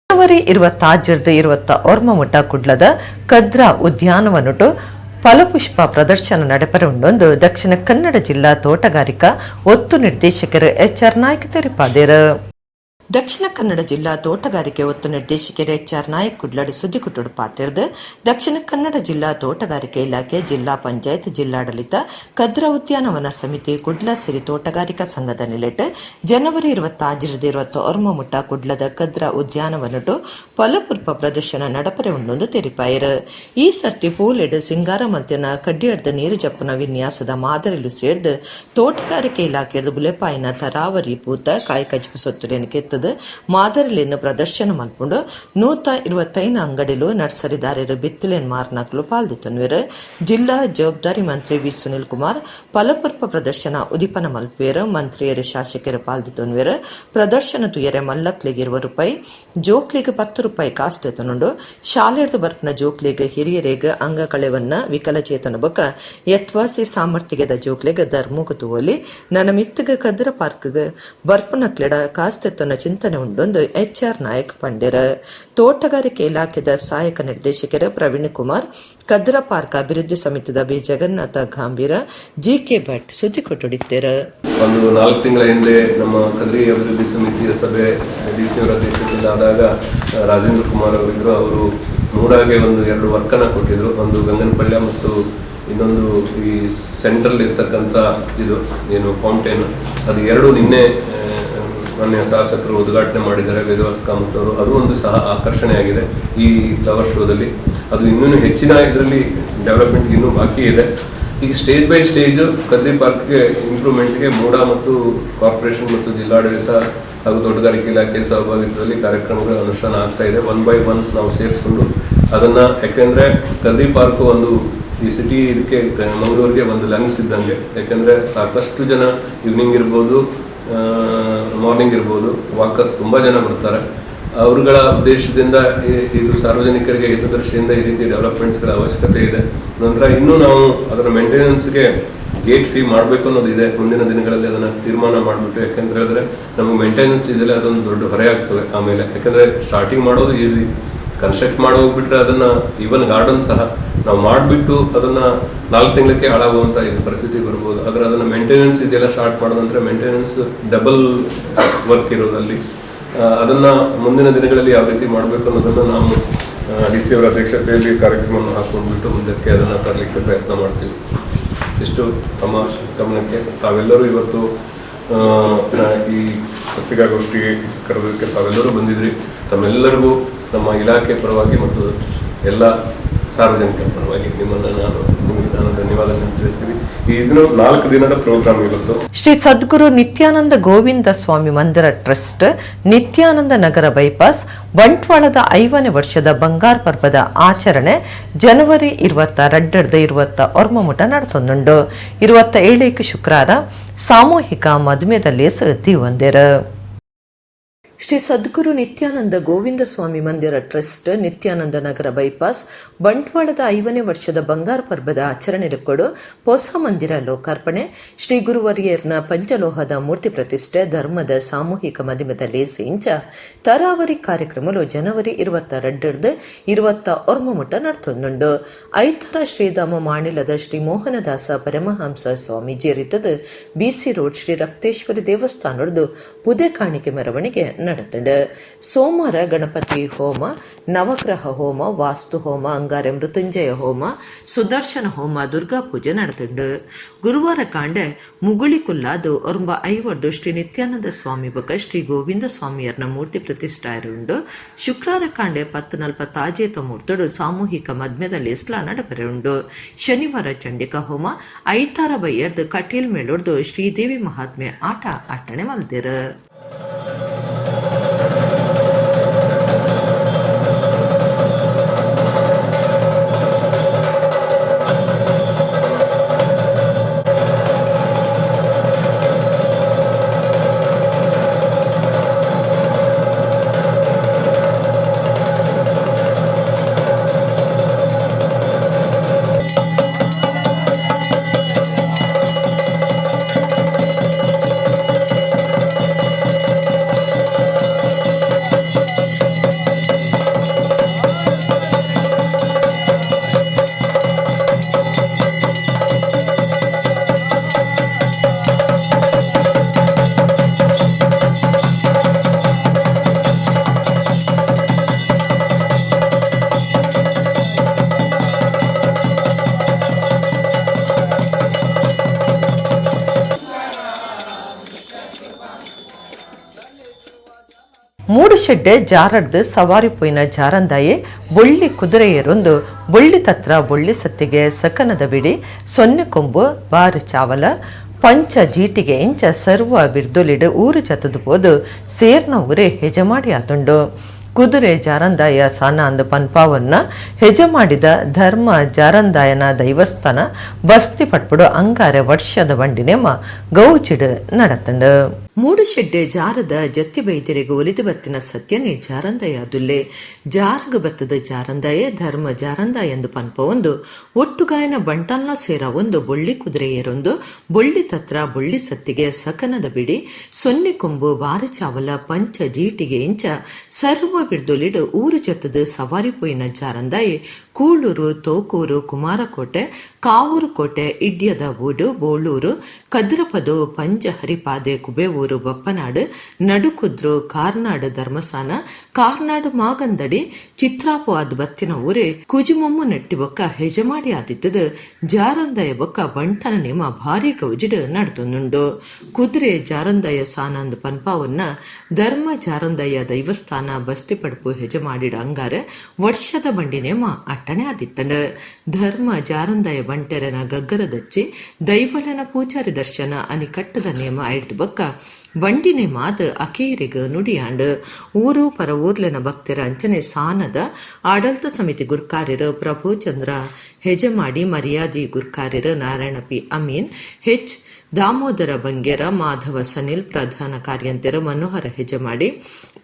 ಜನವರಿ 26ರಿಂದ 29 ಮುಟ್ಟ ಕುಡ್ಲದ ಕದ್ರಾ ಉದ್ಯಾನವನಟು ಫಲಪುಷ್ಪ ಪ್ರದರ್ಶನ ನಡೆಪರೆ ಉಂಡೊಂದು ದಕ್ಷಿಣ ಕನ್ನಡ ಜಿಲ್ಲಾ ತೋಟಗಾರಿಕಾ ಒತ್ತು ನಿರ್ದೇಶಕರು ಎಚ್ ಆರ್ ನಾಯ್ಕ ತೆರಿಪಾದೇರು. ದಕ್ಷಿಣ ಕನ್ನಡ ಜಿಲ್ಲಾ ತೋಟಗಾರಿಕೆ ಒತ್ತು ನಿರ್ದೇಶಕರು ಎಚ್ ಆರ್ ನಾಯಕ್ ಕುಡ್ಲಡು ಸುದ್ದಿಕುಟ್ಟುಡು ಪಾತಿರ್ದು ದಕ್ಷಿಣ ಕನ್ನಡ ಜಿಲ್ಲಾ ತೋಟಗಾರಿಕೆ ಇಲಾಖೆ, ಜಿಲ್ಲಾ ಪಂಚಾಯತ್, ಜಿಲ್ಲಾಡಳಿತ, ಕದ್ರಾ ಉದ್ಯಾನವನ ಸಮಿತಿ, ಕುಡ್ಲ ಸಿರಿ ತೋಟಗಾರಿಕಾ ಸಂಘದ ನಿಲೆಟ್ ಜನವರಿ 26ರಿಂದ 29 ಮುಟ್ಟ ಕುಡ್ಲದ ಕದ್ರಾ ಉದ್ಯಾನವನಟು ಫಲಪುಷ್ಪ ಪ್ರದರ್ಶನ ನಡಪರೆ ಉಂಡೊಂದು ತೆರಿಪಾಯರು. ಈ ಸರ್ತಿ ಪೂಲೆಡ್ ಸಿಂಗಾರ ಮಲ್ತಿನ ಕಡ್ಡಿಯಡ್ದ ನೀರು ಜಪ್ಪುನ ವಿನ್ಯಾಸದ ಮಾದರಿಲು ಸೇರ್ದು ತೋಟಗಾರಿಕೆ ಇಲಾಖೆಯದು ಬುಲೆಪಾಯಿನ ತರಾವರಿ ಪೂತ ಕಾಯಿ ಕಜ್ಪು ಸೊತ್ತುಲೇನು ಕೆತ್ತದ ಮಾದರಿಲೇನು ಪ್ರದರ್ಶನ ಮಲ್ಪುಂಡು. 125 ಅಂಗಡಿಲು ನರ್ಸರಿದಾರರು ಬಿತ್ತಲೇನ್ ಮಾರ್ನಾಕ್ಲು ಪಾಲ್ದಿತ್ತನ್ವೇರು. ಜಿಲ್ಲಾ ಜವಾಬ್ದಾರಿ ಮಂತ್ರಿ ವಿ ಸುನಿಲ್ ಕುಮಾರ್ ಫಲಪುಷ್ಪ ಪ್ರದರ್ಶನ ಉದಿಪನ ಮಲ್ಪೇರು. ಮಂತ್ರಿಯರು ಶಾಸಕರು ಪಾಲ್ದಿತ್ತನ್ವೇರು. ಪ್ರದರ್ಶನ ತುಯರೆ ಮಲ್ಲಕ್ಲಿಗೆ 20 ರೂಪಾಯಿ, ಜೋಕ್ಲಿಗೆ 10 ರೂಪಾಯಿ ಕಾಸ್ತು ಎತ್ತನುಂಡು. ಶಾಲೆರ್ದು ಬರ್ಪನ ಜೋಕ್ಲಿಗೆ ಹಿರಿಯರಿಗೆ ಅಂಗಕಳೆವನ್ನ ವಿಕಲಚೇತನ ಬೊಕ್ಕ ಯತ್ವಾಸಿ ಸಾಮರ್ಥ್ಯದ ಜೋಕ್ಲಿಗೆ ಧರ್ಮುಗ ತೂವಲಿ ನನ್ನ ಮಿತ್ತಗ ಕದ್ರ ಪಾರ್ಕ್ಗೆ ಬರ್ಪುನಕ್ಲೆಡ ಕಾಸ್ತೆತ್ತನ ಚಿಂತನೆ ಉಂಡೊಂದು ಎಚ್ ಆರ್ ನಾಯಕ್ ಪಂಡೆರ. ತೋಟಗಾರಿಕೆ ಇಲಾಖೆದ ಸಹಾಯಕ ನಿರ್ದೇಶಕರು ಪ್ರವೀಣ್ ಕುಮಾರ್, ಕದ್ರ ಪಾರ್ಕ್ ಅಭಿವೃದ್ಧಿ ಸಮಿತಿದ B Jagannatha Gambhira, G K Bhat ಸುದ್ದಿ ಕೊಟ್ಟುಡಿದ್ದೇರು. ಒಂದು 4 ತಿಂಗಳ ಹಿಂದೆ ನಮ್ಮ ಕದ್ರಿ ಅಭಿವೃದ್ಧಿ ಸಮಿತಿಯ ಸಭೆ ಡಿ ಸಿ ಅವರ ಅಧ್ಯಕ್ಷತೆಯಲ್ಲಿ ಆದಾಗ ರಾಜೇಂದ್ರ ಕುಮಾರ್ ಅವರಿದ್ದರು. ಅವರು ಮೂಡಾಗೆ ಒಂದು 2 ವರ್ಕನ್ನು ಕೊಟ್ಟಿದ್ರು. ಒಂದು ಗಂಗನಪಳ್ಯ ಮತ್ತು ಇನ್ನೊಂದು ಈ ಸೆಂಟ್ರಲ್ ಇರ್ತಕ್ಕಂಥ ಇದು ಏನು ಫೌಂಟೇನ್, ಅದು 2 ನಿನ್ನೆ ಮಾನ್ಯ ಶಾಸಕರು ಉದ್ಘಾಟನೆ ಮಾಡಿದ್ದಾರೆ, ವೇದವ್ಯಾಸ್ ಕಾಮತ್ ಅವರು. ಅದು ಒಂದು ಸಹ ಆಕರ್ಷಣೆಯಾಗಿದೆ ಈ ಫ್ಲವರ್ ಶೋದಲ್ಲಿ. ಅದು ಇನ್ನೂ ಹೆಚ್ಚಿನ ಇದರಲ್ಲಿ ಡೆವಲಪ್ಮೆಂಟ್ ಇನ್ನೂ ಬಾಕಿ ಇದೆ. ಈಗ ಸ್ಟೇಜ್ ಬೈ ಸ್ಟೇಜು ಕದ್ರಿ ಪಾರ್ಕ್ಗೆ ಇಂಪ್ರೂವ್ಮೆಂಟ್ಗೆ ಮೂಡಾ ಮತ್ತು ಕಾರ್ಪೊರೇಷನ್ ಮತ್ತು ಜಿಲ್ಲಾಡಳಿತ ಹಾಗೂ ತೋಟಗಾರಿಕೆ ಇಲಾಖೆ ಸಹಭಾಗಿತ್ವದಲ್ಲಿ ಕಾರ್ಯಕ್ರಮಗಳ ಅನುಷ್ಠಾನ ಆಗ್ತಾ ಇದೆ. 1 ಬೈ 1 ನಾವು ಸೇರಿಸ್ಕೊಂಡು ಅದನ್ನು, ಯಾಕೆಂದರೆ ಕದ್ರಿ ಪಾರ್ಕು ಒಂದು ಈ ಸಿಟಿ ಇದಕ್ಕೆ ಮಂಗಳೂರಿಗೆ ಒಂದು ಲಂಗ್ಸ್ ಇದ್ದಂಗೆ. ಯಾಕೆಂದರೆ ಸಾಕಷ್ಟು ಜನ ಈವ್ನಿಂಗ್ ಇರ್ಬೋದು, ಮಾರ್ನಿಂಗ್ ಇರ್ಬೋದು, ವಾಕರ್ಸ್ ತುಂಬ ಜನ ಬರ್ತಾರೆ. ಅವರುಗಳ ಉದ್ದೇಶದಿಂದ ಇದು ಸಾರ್ವಜನಿಕರಿಗೆ ಹಿತದೃಷ್ಟಿಯಿಂದ ಈ ರೀತಿ ಡೆವಲಪ್ಮೆಂಟ್ಸ್ಗಳ ಅವಶ್ಯಕತೆ ಇದೆ. ನಂತರ ಇನ್ನೂ ನಾವು ಅದರ ಮೇಂಟೆನೆನ್ಸ್ಗೆ ಗೇಟ್ ಫೀ ಮಾಡಬೇಕು ಅನ್ನೋದಿದೆ. ಮುಂದಿನ ದಿನಗಳಲ್ಲಿ ಅದನ್ನು ತೀರ್ಮಾನ ಮಾಡಿಬಿಟ್ಟು, ಯಾಕೆಂತ ಹೇಳಿದ್ರೆ ನಮಗೆ ಮೇಂಟೆನೆನ್ಸ್ ಇದೆಯಲ್ಲ ಅದೊಂದು ದೊಡ್ಡ ಹೊರೆ ಆಗ್ತವೆ ಆಮೇಲೆ. ಯಾಕೆಂದರೆ ಸ್ಟಾರ್ಟಿಂಗ್ ಮಾಡೋದು ಈಸಿ, ಕನ್ಸ್ಟ್ರಕ್ಟ್ ಮಾಡಿ ಹೋಗ್ಬಿಟ್ರೆ ಅದನ್ನು ಈವನ್ ಗಾರ್ಡನ್ ಸಹ ನಾವು ಮಾಡಿಬಿಟ್ಟು ಅದನ್ನು 4 ತಿಂಗಳಕ್ಕೆ ಹಾಳಾಗುವಂಥ ಇದು ಪರಿಸ್ಥಿತಿ ಬರ್ಬೋದು. ಆದರೆ ಅದನ್ನು ಮೇಂಟೆನೆನ್ಸ್ ಇದೆಲ್ಲ ಸ್ಟಾರ್ಟ್ ಮಾಡೋದಂದರೆ ಮೇಂಟೆನೆನ್ಸ್ ಡಬಲ್ ವರ್ಕ್ ಇರೋದಲ್ಲಿ ಅದನ್ನು ಮುಂದಿನ ದಿನಗಳಲ್ಲಿ ಯಾವ ರೀತಿ ಮಾಡಬೇಕು ಅನ್ನೋದನ್ನು ನಾವು ಡಿ ಸಿ ಅವರ ಅಧ್ಯಕ್ಷತೆಯಲ್ಲಿ ಕಾರ್ಯಕ್ರಮವನ್ನು ಹಾಕ್ಕೊಂಡ್ಬಿಟ್ಟು ಮುಂದಕ್ಕೆ ಅದನ್ನು ತರಲಿಕ್ಕೆ ಪ್ರಯತ್ನ ಮಾಡ್ತೀವಿ. ಇಷ್ಟು ತಮ್ಮ ಗಮನಕ್ಕೆ. ತಾವೆಲ್ಲರೂ ಇವತ್ತು ಈ ಪತ್ರಿಕಾಗೋಷ್ಠಿಗೆ ಕರೆದಕ್ಕೆ ತಾವೆಲ್ಲರೂ ಬಂದಿದ್ರಿ. ತಮ್ಮೆಲ್ಲರಿಗೂ ನಮ್ಮ ಇಲಾಖೆ ಪರವಾಗಿ ಮತ್ತು ಎಲ್ಲ ಸಾರ್ವಜನಿಕರ ಪರವಾಗಿ ನಿಮ್ಮನ್ನು ನಿಮಗೆ ನಾನು ಧನ್ಯವಾದಗಳನ್ನು ತಿಳಿಸ್ತೀವಿ. ಇದನ್ನು 4 ದಿನದ ಪ್ರೋಗ್ರಾಮ್ ಇವತ್ತು. ಶ್ರೀ ಸದ್ಗುರು ನಿತ್ಯಾನಂದ ಗೋವಿಂದ ಸ್ವಾಮಿ ಮಂದಿರ ಟ್ರಸ್ಟ್, ನಿತ್ಯಾನಂದ ನಗರ ಬೈಪಾಸ್, ಬಂಟ್ವಾಳದ 50ನೇ ವರ್ಷದ ಬಂಗಾರ ಪರ್ವದ ಆಚರಣೆ ಜನವರಿ 22 21 ಮುಟ ನಡೆತೊಂದುಂಡು. 27 ಶುಕ್ರವಾರ ಸಾಮೂಹಿಕ ಮದುಮೆದಲ್ಲಿ ದಿವಂದಿರ. ಶ್ರೀ ಸದ್ಗುರು ನಿತ್ಯಾನಂದ ಗೋವಿಂದ ಸ್ವಾಮಿ ಮಂದಿರ ಟ್ರಸ್ಟ್, ನಿತ್ಯಾನಂದ ನಗರ ಬೈಪಾಸ್, ಬಂಟ್ವಾಳದ 50ನೇ ವರ್ಷದ ಬಂಗಾರ ಪರ್ವದ ಆಚರಣೆ ರೆಕ್ಕೊಡು ಹೊಸ ಮಂದಿರ ಲೋಕಾರ್ಪಣೆ, ಶ್ರೀ ಗುರುವರಿಯರ್ನ ಪಂಚಲೋಹದ ಮೂರ್ತಿ ಪ್ರತಿಷ್ಠೆ, ಧರ್ಮದ ಸಾಮೂಹಿಕ ಮದಿಮದಲ್ಲಿ ಸೇಂಚ ತರಾವರಿ ಕಾರ್ಯಕ್ರಮಲು ಜನವರಿ 22 21 ಮುಟ ನಡೆತೊಂದುಂಡು. ಐತರ ಶ್ರೀಧಾಮ ಮಾಣಿಲದ ಶ್ರೀ ಮೋಹನದಾಸ ಪರಮಹಂಸ ಸ್ವಾಮೀಜಿ ರೀತದ ಬಿಸಿ ರೋಡ್ ಶ್ರೀ ರಕ್ತೇಶ್ವರಿ ದೇವಸ್ಥಾನದ್ದು ಪುದೆ ಕಾಣಿಕೆ ಮೆರವಣಿಗೆ ನಡೆತಂಡು. ಸೋಮವಾರ ಗಣಪತಿ ಹೋಮ, ನವಗ್ರಹ ಹೋಮ, ವಾಸ್ತು ಹೋಮ, ಅಂಗಾರೆ ಮೃತ್ಯುಂಜಯ ಹೋಮ, ಸುದರ್ಶನ ಹೋಮ, ದುರ್ಗಾ ಪೂಜೆ ನಡೆತಂಡು. ಗುರುವಾರ ಕಾಂಡೆ ಮುಗುಳಿ ಕುಲ್ಲಾದು ಒರ್ಂಬ ಐವರ್ದು ಶ್ರೀ ನಿತ್ಯಾನಂದ ಸ್ವಾಮಿ ಬಕ ಶ್ರೀ ಗೋವಿಂದ ಸ್ವಾಮಿಯರ್ನ ಮೂರ್ತಿ ಪ್ರತಿಷ್ಠಾಯರುಂಡು. ಶುಕ್ರವಾರ ಕಾಂಡೆ 10:45 ಮೂರ್ತಡು ಸಾಮೂಹಿಕ ಮದ್ಮೆದಲ್ಲಿ ಸ್ಲಾ ನಡಪರೆ ಉಂಡು. ಶನಿವಾರ ಚಂಡಿಕಾ ಹೋಮ, ಐತಾರ ಬೈಯರ್ದು ಕಟೀಲ್ ಮೇಳೊಡ್ದು ಶ್ರೀದೇವಿ ಮಹಾತ್ಮೆ ಆಟ ಅಟ್ಟಣೆ ಮಲ್ದಿರ. ಮೂಡುಶೆಡ್ಡೆ ಜಾರಡ್ದು ಸವಾರಿ ಪೋಯಿನ ಜಾರಂದಾಯೆ ಬೊಳ್ಳಿ ಕುದುರೆಯರೊಂದು ಬೊಳ್ಳಿ ತತ್ರ ಬೊಳ್ಳಿ ಸತ್ತಿಗೆ ಸಕನದ ಬಿಡಿ ಸೊನ್ನೆ ಕೊಂಬು ಬಾರು ಚಾವಲ ಪಂಚ ಜೀಟಿಗೆ ಇಂಚ ಸರ್ವ ಬಿರ್ದೊಲಿಡು ಊರು ಜತದು ಪೋದು ಸೇರ್ನ ಊರೇ ಹೆಜಮಾಡಿ ಆತುಂಡು. ಕುದುರೆ ಜಾರಂದಾಯ ಸಾನ ಅಂದು ಪನ್ಪಾವನ್ನ ಹೆಜ ಮಾಡಿದ ಧರ್ಮ ಜಾರಂದಾಯನ ದೈವಸ್ಥಾನ ಬಸ್ತಿ ಪಟ್ಪುಡು ಅಂಗಾರೆ ವರ್ಷದ ಬಂಡಿನೆಮ್ಮ ಗೌಚಿಡು ನಡತಂಡು. ಮೂಡುಶೆಡ್ಡೆ ಜಾರದ ಜತ್ತಿ ಬೈದಿರೆಗೆ ಒಲಿದು ಬತ್ತಿನ ಸತ್ಯನೇ ಜಾರಂದಾಯ ದುಲ್ಲೆ ಜಾರಗ ಬತ್ತದ ಜಾರಂದಾಯ ಧರ್ಮ ಜಾರಂದಾಯ ಎಂದು ಪನ್ಪ ಒಂದು ಒಟ್ಟುಗಾಯನ ಬಂಟಲ್ನ ಸೇರ ಒಂದು ಬೊಳ್ಳಿ ಕುದುರೆಯರೊಂದು ಬೊಳ್ಳಿ ತತ್ರ ಬೊಳ್ಳಿ ಸತ್ತಿಗೆ ಸಕನದ ಬಿಡಿ ಸೊನ್ನೆ ಕೊಂಬು ಬಾರಚಾವಲ ಪಂಚ ಜೀಟಿಗೆ ಇಂಚ ಸರ್ವ ಬಿರ್ದೊಲಿಡು ಊರು ಜತ್ತದ ಸವಾರಿ ಪೊಯ್ಯಿನ ಜಾರಂದಾಯಿ ಕೂಳೂರು ತೋಕೂರು ಕುಮಾರಕೋಟೆ ಕಾವೂರು ಕೋಟೆ ಇಡ್ಯದ ಬೂಡು ಬೋಳೂರು ಕದ್ರಪದು ಪಂಚ ಹರಿಪಾದೆ ಕುಬೇವೂರು ಬಪ್ಪನಾಡು ನಡುಕುದ್ರು ಕಾರ್ನಾಡು ಧರ್ಮಸಾನ ಕಾರ್ನಾಡು ಮಾಗಂದಡಿ ಚಿತ್ರಾಪು ಆದ ಬತ್ತಿನ ಊರೇ ಕುಜಿಮೊಮ್ಮು ನೆಟ್ಟಿ ಬೊಕ್ಕ ಹೆಜಮಾಡಿ ಆದಿತ್ತದು ಜಾರಂದಾಯ ಬೊಕ್ಕ ಬಂಟನ ನೇಮ ಭಾರಿ ಗೌಜಿಡು ನಡ್ತೊಂದುಂಡು. ಕುದುರೆ ಜಾರಂದಾಯ ಸಾನಂದ್ ಪನ್ಪಾವನ್ನ ಧರ್ಮ ಜಾರಂದಾಯ ದೈವಸ್ಥಾನ ಬಸ್ತಿ ಪಡ್ಪು ಹೆಜಮಾಡಿಡ ಅಂಗಾರೆ ವರ್ಷದ ಬಂಡಿ ನೇಮ ಅಟ್ಟಣೆ ಆದಿತ್ತಂಡು. ಧರ್ಮ ಜಾರಂದಾಯ ಬಂಟೆರನ ಗಗ್ಗರದಚ್ಚಿ ದೈವಲನ ಪೂಜಾರಿ ದರ್ಶನ ಅನಿ ಕಟ್ಟದ ನೇಮ ಐಡ್ದು ಬೊಕ್ಕ ಬಂಡಿನೆ ಮಾದ ಅಕೇರಿಗ ನುಡಿಯಾಂಡು. ಊರು ಪರ ಊರ್ಲೆನ ಭಕ್ತರ ಅಂಚನೆ ಸಾನದ ಆಡಳಿತ ಸಮಿತಿ ಗುರ್ಕಾರ್ಯರು ಪ್ರಭುಚಂದ್ರ ಹೆಜಮಾಡಿ, ಮರ್ಯಾದಿ ಗುರ್ಕಾರ್ಯರು ನಾರಾಯಣ ಪಿ ಅಮೀನ್, ಹೆಚ್ ದಾಮೋದರ ಬಂಗೇರ, ಮಾಧವ ಸನಿಲ್, ಪ್ರಧಾನ ಕಾರ್ಯಂತೆರು ಮನೋಹರ ಹೆಜಮಾಡಿ,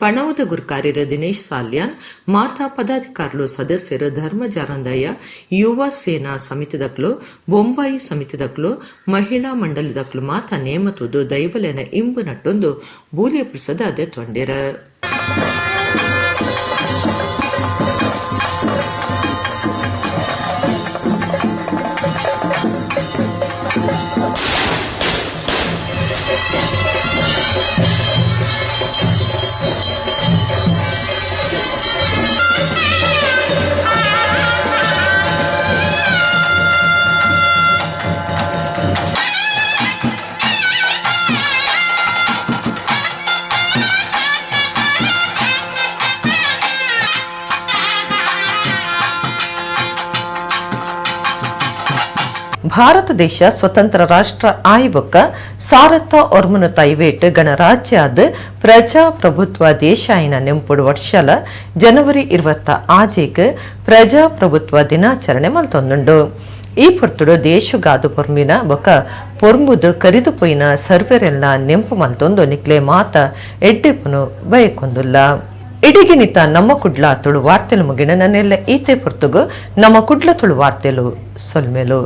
ಪಣವದ ಗುರ್ಕಾರ್ಯರು ದಿನೇಶ್ ಸಾಲ್ಯಾನ್, ಮಾತಾ ಪದಾಧಿಕಾರುಲು ಸದಸ್ಯರು ಧರ್ಮ ಜಾರಂದಾಯ ಯುವ ಸೇನಾ ಸಮಿತಿದಕ್ಲು, ಬೊಂಬಾಯಿ ಸಮಿತಿದಕ್ಲು, ಮಹಿಳಾ ಮಂಡಲಿದಕ್ಲು ಮಾತಾ ನೇಮತುದು ದೈವಲೆನ ಇಂಬು ನಟ್ಟೊಂದು ಬೂಲಿಯ ಪ್ರಸಾದ ಅದೇ ತೊಂಡಿರ. ಭಾರತ ದೇಶ ಸ್ವತಂತ್ರ ರಾಷ್ಟ್ರ ಆಯಿಬೊಕ್ಕ 1090 ಐವೇಟ್ ಗಣರಾಜ್ಯ ಆದ್ ಪ್ರಜಾಪ್ರಭುತ್ವ ದೇಶಾಯಿನ ನೆಂಪುಡು ವರ್ಷಲ ಜನವರಿ 26ಕ್ ಪ್ರಜಾಪ್ರಭುತ್ವ ದಿನಾಚರಣೆ ಮಲ್ತೊಂದುಂಡು. ಈ ಪೊರ್ತುಡು ದೇಶಗಾದು ಪೊರ್ಮಿನ ಬೊಕ ಪೊರ್ಮುದು ಕರಿದು ಪೋಯಿನ ಸರ್ವೆರೆಲ್ಲ ನೆಂಪು ಮಲ್ತೊಂದು ನಿಕ್ಲೆ ಮಾತ ಎಡ್ಡೆಪುನು ಬಯಕೊಂದುಲ್ಲ. ಇಡಿಗಿನಿತ ನಮ್ಮ ಕುಡ್ಲ ತುಳು ವಾರ್ತೆಲು ಮುಗಿನ ನನ್ನೆಲ್ಲ ಈತೆ ಪೊರ್ತುಗು ನಮ್ಮ ಕುಡ್ಲ ತುಳು ವಾರ್ತೆಲು ಸೊಲ್ಮೆಲು.